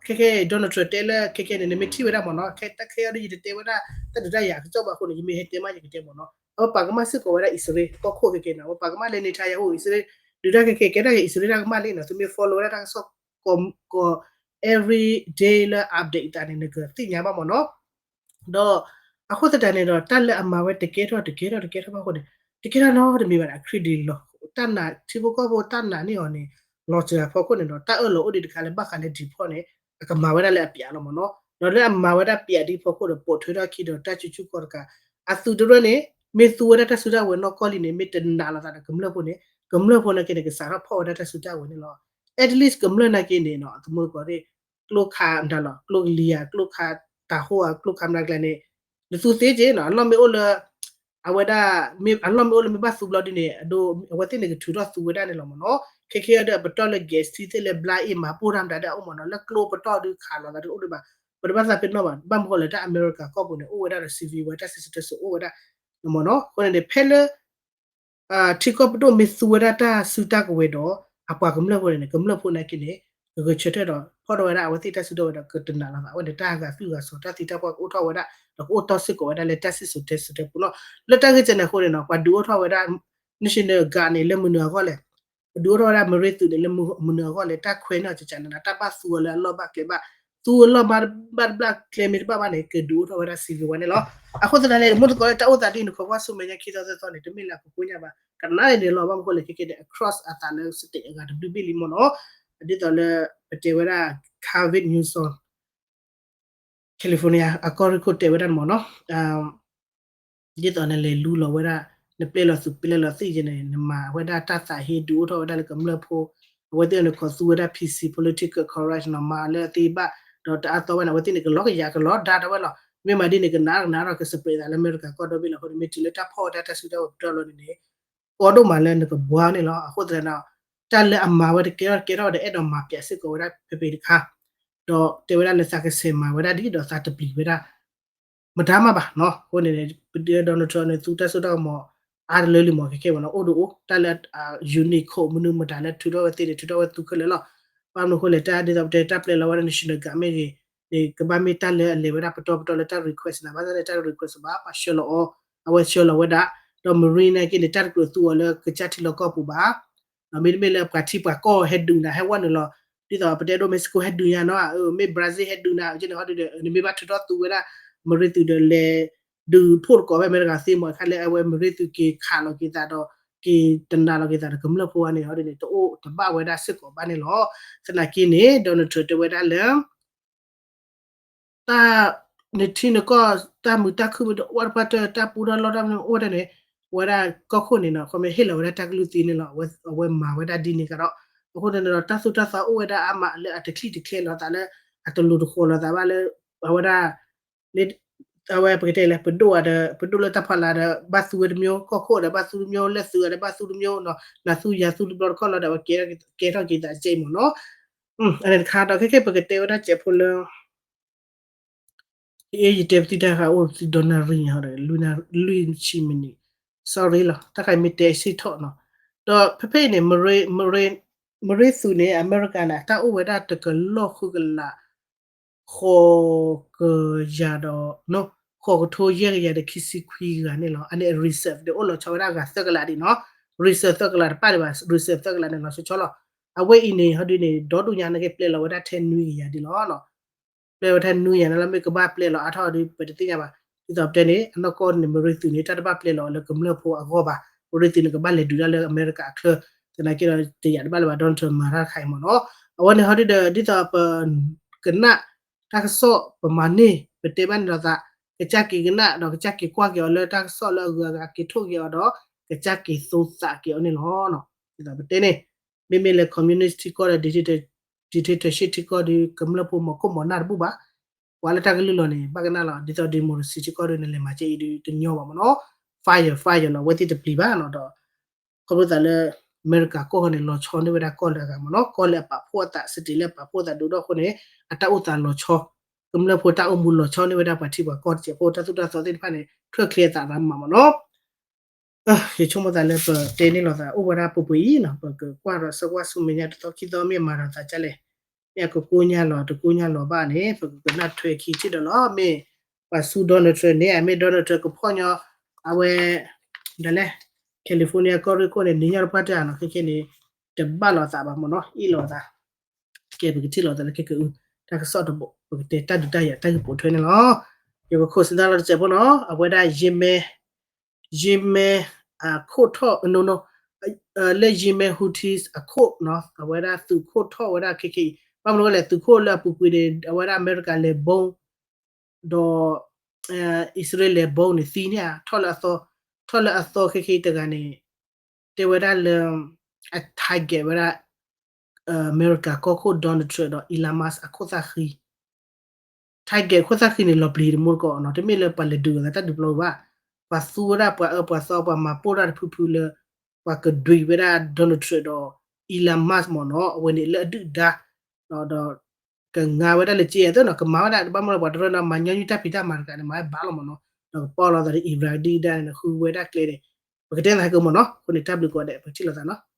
ခဲခဲ Donald Trump တဲလၢခဲခဲန့ၣ် နမ့ၢ်ထံၣ်ဝဲဒၣ်မ့ၢ်နီၤ ခဲတၢ်ခဲအံၤဒီးယတတဲဝဲဒၣ် တၢ်ဒုးတၢ်ယၤကစီၣ်ဘၣ်အဃိန့ၣ် ယမ့ၢ်ဟဲတဲမးယကတဲမ့ၢ်နီၤ အဝဲပာ်ကမၣ်စ့ၢ်ကီးဝဲဒၣ်အံၣ်စရ့လး ကီၢ်ခိၣ်ခဲခဲန့ၣ် အဝဲပာ်ကမၣ်လၢ Netanyahu အံၣ်စရ့လး ဒုးတၢ်ခဲခဲ ကဲထီၣ်က့ၤအံၣ်စရ့လးတၢ်ကမၣ်လံနီၤ သုမ့ၢ် follow ဝဲဒၣ်တၢ်ကစီၣ် ကီၢ် every day လၢ update အသးန့ၣ် နကသ့ၣ်ညါဘၣ်မ့ၢ်နီၤ ဒီး အဃိသတးန့ၣ်ဒီး တၢ်လၢအမၤဝဲတကဲထီၣ် တကဲထီၣ် တကဲထီၣ်ဘၣ်အဃိန့ၣ် တကဲထီၣ်နီတမံၤဘၣ်န့ၣ် အ credit လီၤ တၢ်နာ်ထံဖိကီၢ်ဖိတၢ်နာ်န့ၢ်အီၤန့ၣ် လီၤစှၤအဖီခိၣ်န့ၣ်ဒီး တၢ်အၢၣ်လီၤအိၣ်ဒံးတခါလၢဘၣ်ဃးလၢ deport န့ၣ် အကမၤဝဲဒၣ်လၢအပၠးလီၤမ့ၢ်နီၤ ဒီးလၢအမၤဝဲဒၣ်ပၠးဒံးဖီခိၣ်ဒီး ပိာ်ထွဲထီၣ်ခံဒီးတၢ်စုဆူၣ်ခီၣ်တကး အသုးတရၢန့ၣ် မ့ၢ်သူဝဲဒၣ်တၢ်စုတၢ်ဝဲၤနီၢ်ကီၢ်လံန့ၣ် မ့ၢ်တနာ်လိာ်သးဒီးကမျၢၢ်ဖိန့ၣ် ကမျၢၢ်ဖိနာ်က့န့ၣ် ကစးထီၣ်ဖီၣ်ဝဲဒၣ်တၢ်စုတၢ်ဝဲၤန့ၣ်လီၤ at least ကမျၢၢ်နာ်က့န့ၣ်နီၤ သမူသကိးသ့ၣ် ကျိခးမတၤလီၤ ကျိကလံၤဧါ ကျိခးတၤဟိဧါ ကျိခးမတၤကျဲန့ၣ် နသူသ့က့နီၤ အလီၢ်မ့ၢ်အိၣ်လၢ အဝဲဒၣ် အလီၢ်မ့ၢ်အိၣ်လၢမ့ၢ်ဘၣ်သူဘျီဒ်န့ၣ် အဝဲသ့ၣ်န့ၣ်ကထုးထီၣ်သူဝဲဒၣ်န့ၣ်လီၤမ့ၢ်နီၤ ခဲခဲအံၤဒီးအပတီၢ်လၢ gas ထံသ့ၣ်လၢဘျါအ့ၣ်မၤပိၢ်တၢ်မတၤဒ်အအိၣ်မ့ၢ်နီၤ လၢကျိပတီၢ်ဒုးခးလိာ်သးဒ်အိၣ်ဒံးဘၣ် ပတဘၣ်သးပ့ၤနီၣ်ဘၣ် ဘၣ်မနုၤဃိလဲၣ်တၢ်အမဲရကၤကီၢ်ပူၤန့ၣ် အိၣ်ဝဲဒၣ်ဒီး civil war တၢ်စံၣ်စိၤတဲစိၤအိၣ်ဝဲဒၣ် မ့ၢ်နီၤ အဃိန့ၣ်န့ၣ် ဖဲလၢ ထံကီၢ်ပဒိၣ်မ့ၢ်သူဝဲဒၣ်တၢ်စုတၢ်ကဝဲၤဒီး အပှၤကမျၢၢ်ဖိန့ၣ်န့ၣ် ကမျၢၢ်ဖိနာ်က့န့ၣ် ကဂဲၤဆၢထၢၣ်ဒီး ဖီၣ်ထီၣ်ဝဲဒၣ်အဝဲသ့ၣ်တၢ်စုတၢ်ဝဲၤဒီး ကတနာ်လီၤသး အဝဲန့ၣ်တၢ်ဂာ်သွံၣ်ဂာ်စီၤ တၢ်သံတၢ်ပှၢ်ကအိၣ်ထီၣ်ဝဲဒၣ် ဒီးကအိၣ်တီၢ်စ့ၢ်ကီးဝဲဒၣ်လၢတၢ်စံၣ်စိၤတဲစိၤတဲပူၤလီၤ. လၢတၢ်ဂ့ၢ်ကဲန့ၣ်အဃိန့ၣ်နီၤ ပှၤဒုးအိၣ်ထီၣ်ဝဲဒၣ် National Guard န့ၣ် လၢမနုၤအဂီၢ်လဲၣ် ပဒုးအိၣ်ထီၣ်ဝဲဒၣ် Marine သုးန့ၣ် လၢမနုၤအဂီၢ်လဲၣ် တၢ်ခွဲးန့ၢ်အီၤကကးန့ၣ် တၢ်ဘၣ်သူအီၤလၢအလီၢ်ဘၣ်ကျဲဘၣ် သူအလီၢ်ဘၣ်တဘၣ်တဘျၣ် ကျဲမ့ၢ်တဘၣ်ဘၣ်န့ၣ် ကဒုးအိၣ်ထီၣ်ဝဲဒၣ် civil war န့ၣ်လီၤ. အဃိသတးန့ၣ် မ့ၢ်သကိးလၢတၢ်အိၣ်သးဒ်န့ၣ် ခိးကွၢ်ဆူမဲာ်ညါခံသီသၢသီန့ၣ် တမ့ၢ်လၢအကကိညၣ်ဘၣ် ကနၣ်န့ၣ်လီၤ ဘၣ်မနုၤအဃိလဲၣ် ခဲကဲန့ၣ် across အသးလၢ state အဂၤတဘျုးဘ့ၣ်လံမ့ၢ်နီၤ. ဒ်သိးလၢ ပတဲဝဲဒၣ် Gavin Newsom California အကီၢ်ရ့ၣ်ခိၣ်တဲဝဲဒၣ်မ့ၢ်နီၤ ဒ်သိးနလဲၤလူလီၤဝဲဒၣ် နပျဲလီၤသုးပျဲလီၤသံၣ်ယဲန့ၣ် နမၤဝဲဒၣ်တၢ်သးဟ့ဒုးအိၣ်ထီၣ်ဝဲဒၣ်လၢကမျၢၢ်ဖိ အဝဲသ့ၣ်န့ၣ် ခိးသူဝဲဒၣ် peace political correct နီၤ မၤလၢအသ့ဘၣ် ဒီးတအါသီဝဲန့ၣ် အဝဲသ့ၣ်န့ၣ် ကလီကယၤကလီဒါထီၣ်ဝဲလီၤ. မ့ၢ်မၤဒ်န့ၣ် ကနၣ်ကနၣ်ဒီးက spread သးလၢအမဲရကၤကီၢ်ဒီဘ့ၣ်လီၤ. အဃိန့ၣ် မ့ၢ်တုၤလၢတၢ်ဖီၣ်ဝဲဒၣ်တၢ်စုတၢ်ဝဲၤပတီၢ်လီၤန့ၣ်န့ၣ် ကီဒိၣ်မးလၢနကဘှါန့ၣ်လီၤ. အဃိသတးဒီး တၢ်လၢအမၤဝဲတကဲထီၣ်တကဲထီၣ်ဒီး အဲၣ်ဒိးမၤပၠးစ့ၢ်ကီးဝဲဒၣ်ဖဲဖဲတခါ ဒီးတဲဝဲဒၣ်လၢသးကဆဲးမၤဝဲဒၣ်ဒ်ဒီးသးတပျံၤဝဲဒၣ် မတၤမးဘၣ်နီၤ. အဃိန့ၣ် ပဒုး Donald Trump န့ၣ် သူတၢ်စိတၢ်ကမီၤ အါတလၢလံမ့ၢ်ခဲခဲမ့ၢ်နီၤ အိၣ်ဒိၣ်အိၣ် တၢ်လၢ unique code မနုၤမတၤလၢထုးထီၣ်ဝဲသ့န့ၣ် ထုးထီၣ်ဝဲသူခဲလၢာ်လီၤ. ဘၣ်မနုၤအဃိလဲၣ် တၢ်ဒ်သိးပတဲတၢ်ပျဲလီၤဝဲဒၣ် National Guard မ့ၢ်ဂ့ၤန့ၣ် ကဘၣ်မ့ၢ်တၢ်လၢအလဲၤဝဲဒၣ်ပတီၢ်ပတီၢ်လၢတၢ် request နၤ ဘၣ်ဆၣ်န့ၣ် တၢ် request ဘၣ် ပှၤဆှၢလီၤအီၤ အဝဲဆှၢလီၤဝဲဒၣ် ဒီး Marine နာ်က့န့ၣ် တၢ်တကြၢးသူအီၤလၢကစၢ်ထံလီၢ်ကီၢ်ပူၤဘၣ် မ့တမ့ၢ်လၢပှၤထံပှၤကီၢ်ဟဲဒုးနၤ ဟဲဝဲနုာ်လီၤ ဒ်သိးပတဲဒိၣ် Mexico ဟဲဒုးညါနီၤ မ့ၢ် Brazil ဟဲဒုးနၤ ကန့ၣ်ဟီဒုးဒီး နမ့ၢ်ဘၣ်ထုးထီၣ်သူဝဲဒၣ် Marine သုးဒီးလဲၤ ဒုးဖှိၣ်သကိးဖဲအမဲရကၤသ့မ့ၢ်အခါလၢအဝဲ Marine သုးက့ၤခးလီၤက့ၤသးဒီး က့ၤတနာ်လီၤက့ၤသးဒီးကမျၢၢ်ဖိဝဲန့ၣ် ဟီဒုးန့ၣ် တအိၣ်တဘၣ်ဝဲဒၣ်စ့ၢ်ကီးဘၣ်န့ၣ်လီၤ. သနာ်က့န့ၣ် Donald Trump တဲဝဲဒၣ်လၢ တၢ် နထံနကီၢ် တၢ်မုာ်တၢ်ခုၣ်မ့ၢ်တအိၣ်တဖၣ်တၢၢ် တၢ်ပူထီၣ်လီၢ်တၢ်မနုၤအိၣ်တၢ်န့ၣ် ဝဲဒၣ်ကီၢ်ခိၣ်န့ၣ်နီၤ ခီမ့ၢ်ဟ့ၣ်လီၤဝဲဒၣ်တၢ်ကလုၢ်သ့န့ၣ်လီၤ. အဝဲမၤဝဲဒၣ်ဒ်န့ၣ်ကဒီး အဃိန့ၣ်ဒီး တၢ်သိၣ်တၢ်သီအိၣ်ဝဲဒၣ်အါမးလၢအတချံၣ်တချဲလီၤသးလၢ အတလိၤတဃီၤလီၤသးဘၣ်လၢ အဝဲဒၣ် လၢ အဝဲပကတဲလဲၣ် ပဒိၣ်ဒီး ပဒိၣ်လၢတၢ်ဖီလာ်ဒီး ဘၣ်သူဝဲတမျိုး ကီၢ်ခိၣ်ဒီး ဘၣ်သူတမျိုး လၢသုးဒီး ဘၣ်သူတမျိုးနီၤ နသူယၤသူတဘျီတခီၣ်လီၤဒီး အဝဲကဲထီၣ်က့ၤသးစဲအံၤမ့ၢ်နီၤ အန့ၣ်တခါဒီး ခဲခဲပကတဲဝဲဒၣ် ကဲးဖိလၢ အ့ ယတဲပသံတၢ်ဃာ်အိၣ်သံဒီနၣ်ရံၣ်ညါဒီး လွံၢ်ဆံမံးနံး sorry လီၤ တၢ်ဃာ်မ့ၢ်တဲအဆံၣ်ထီၣ်နီၤ ဒီးဖဲဖဲအံၤန့ၣ် Marine သုးန့ၣ် အမဲရကၤန့ၣ် အတၢ်အိၣ်ဝဲဒၣ်တကလီၢ်ဃုကလး ဃိးကယၤဒီး ဃိးကထိယဲၢ်ကယၤဒီးခံဆံခွံဂၤန့ၣ်လီၤ. အန့ၣ် reserve ဒီးအိၣ်လီၤဆီဝဲဒၣ်ဂၤသၢကလးဒံးနီၤ reserve သၢကလးတပၣ်ဒံးဘၣ် reserve သၢကလးန့ၣ် လီၤဆီဆီလီၤ. အဝဲအံၤန့ၣ် ဟီဒုန့ၣ် ဒီဒူၣ်ညါန့ၣ်က့ၤပျဲလီၤဝဲဒၣ်ထဲနွံကယၤဒံးလီၤ ပျဲဝဲထဲနွံကယၤန့ၣ်လီၤ မ့ၢ်ကဘၣ်ပျဲလီၤအါထီၣ်ဒီး ပတသ့ၣ်ညါဘၣ်. ဒ်သိးပတဲန့ၣ် အနီၢ်ကီၢ်န့ၣ် Marine သုးန့ၣ် တၢ်တဘၣ်ပျဲလီၤလၢကမျၢၢ်ဖိအဂီၢ်ဘၣ်. Marine သုးန့ၣ် ကဘၣ်လဲၤဒုးတၢ်လၢအမဲရကၤအချၢ သနာ်က့ဒီး တယာ်တဘၣ်လၢၤဘၣ် Donald Trump မၤတၢ်တခါအံၤမ့ၢ်နီၤ. အဝဲန့ၣ်ဟီဒုဒီး ဒ်သိးပ ကနၣ်တၢ်ကစီၣ် ပမၤန့ၢ် ပတဲဘၣ်န့ၣ်လိာ်သး ကစၢ်က့ၤကနၣ်ဒီး ကစၢ်က့ၤကွၢ်က့ၤအီၤလၢတၢ်ကစီၣ်လၢအဂုၤအဂၤက့ၤထိၣ်က့ၤအီၤဒီး ကစၢ်က့ၤသိသးက့ၤအီၤန့ၣ်လီၤ. ဒ်သိးပတဲန့ၣ် မ့မ့ၢ်လၢ communist ထံကီၢ်ဒီး dictator- dictatorship ထံကီၢ်ဒီး ကမျၢၢ်ဖိမၤခိၣ်မၤနၢ်တဘူၣ်ဘၣ်. ပှၤလၢတၢ်ကလုၢ်လီၤန့ၣ် ဘၣ်ကနၣ်လီၤ. ဒ်သိး democracy ထံကီၢ်ဒီး နလဲၤမၤကဲအံၤဒီး တညီဘၣ်မ့ၢ်နီၤ. fire fire လီၤ အဝဲသ့ၣ်တပျံၤဘၣ်နီၤဒီး ခီဖျိသးလၢ အမဲရကၤကီၢ်ဃီန့ၣ် လီၤဆီန့ၢ်ဝဲဒၣ်ကီၢ်လၢအဂၤမ့ၢ်နီၤ, ကီၢ်လၢအပာ်ဖှိၣ်အသး state လၢအပာ်ဖှိၣ်အသးဒိၣ်ဒီးအဃိန့ၣ် အတၢ်အိၣ်သးလီၤဆီ, ကမျၢၢ်ဖိတၢ်အိၣ်မူလီၤဆီန့ၢ်ဝဲဒၣ်ပှၤထံပှၤကီၢ်တစဲးဖိ တၢ်သိၣ်တၢ်သီသ့ၣ်တဖၣ်န့ၣ် ချၢၣ်ချ့အသးရၤမးမ့ၢ်နီၤ. ယဆိကမိၣ်သးလၢပတဲန့ၢ်လိာ်သးအိၣ်ဝဲဒၣ်ပှဲၤပှဲၤအံၤနီၤ, ပကကွၢ်ဒီးဆၢကွၢ်ဆူမဲာ်ညါတသီခံသီမ့ၢ်မၤဒီးသးဒ်လဲၣ်, မ့ၢ်အကကိညါလီၤတကိညါလီၤဘၣ်န့ၣ် ပကကနၣ်ထွဲခံထံၣ်ဒီးလီၤ. မ့ၢ်ပှၤစူ Donald Trump န့ၣ် အမ့ၢ် Donald Trump ကဖီၣ်ညီ အဝဲ ဒ်လဲၣ် California ကီၢ်ရ့ၣ်ခိၣ်န့ၣ် နံၤညါတပှၢ်တၢ်နီၤ ခဲခဲန့ၣ် တဘၣ်လိာ်သးဘၣ်မ့ၢ်နီၤ, အ့ၣ်လိာ်သး ကဲ ပကထံၣ်လိာ်သးလၢခဲကအု တၢ်ကစီၣ်တဘိး ပကတဲတၢ်ဒုးတၢ်ယၤတၢ်ဂ့ၢ်ပိာ်ထွဲန့ၣ်လီၤ. ယကခိးစံးသးလီၤတစဲးဖိနီၤ, အဝဲဒၣ် Yemen, Yemen အခိၣ်ထီၣ် no no, လၢ Yemen Houthis အခိၣ်နီၤ, အဝဲဒၣ်သုးခိၣ်ထီၣ်ဝဲဒၣ်ခဲခဲအံၤ ဘၣ်မနုၤလဲၣ် သုးခိၣ်လၢအပူၤကွံာ်န့ၣ် အဝဲဒၣ်အမဲရကၤလဲၤ bomb ဒီး အံၣ်စရ့လးလဲၤ bomb န့ၣ်သံန့ၣ်ဧါ, ထီၣ်လၢအသီ, ထီၣ်လၢအသီခဲခဲအံၤတဂၤန့ၣ် တဲဝဲဒၣ်လၢ အ target ဝဲဒၣ် အမဲရကၤကီၢ်ခိၣ် Donald Trump ဒီး Elon Musk အခိၣ်သၣ်ဃံ, target ခိၣ်သၣ်ဃံန့ၣ် လီၤပျံၤတမူတကိးနီၤ, တမ့ၢ်လၢပှၤလဲၤဒုးလိာ်သးတၢ်ဒုးပျီဘၣ်, ပှၤသူဝဲဒၣ်ပှၤအၢပှၤသီ ပှၤမၤပိၢ်တၢ်တဖုဖုလၢ ပှၤကဒွံးဝဲဒၣ် Donald Trump ဒီး Elon Musk မ့ၢ်နီၤ, အဝဲန့ၣ်လၢအဒုၣ်ဒါ ဒီး ကငါဝဲဒၣ်လၢက့အသိးနီၤ, ကမၤဝဲဒၣ် ဘၣ်မနုၤလဲၣ် ပှၤတရၢနီၤ မၤညီနုၢ်တၢ်ဖံးတၢ်မၤတဂၤန့ၣ် မၤဝဲဘၣ်လီၤမ့ၢ်နီၤ, ဒီးကပီၢ်လီၤသးဒီး Iran ဒုၣ်ဒါန့ၣ် ဃုဝဲဒၣ်ကျဲန့ၣ်, ပကတဲသးဟဲက့ၤမ့ၢ်နီၤ, အဃိန့ၣ် တၢ်ဘျုးကိးဂၤဒဲး ပထံၣ်လိာ်သးနီၤ.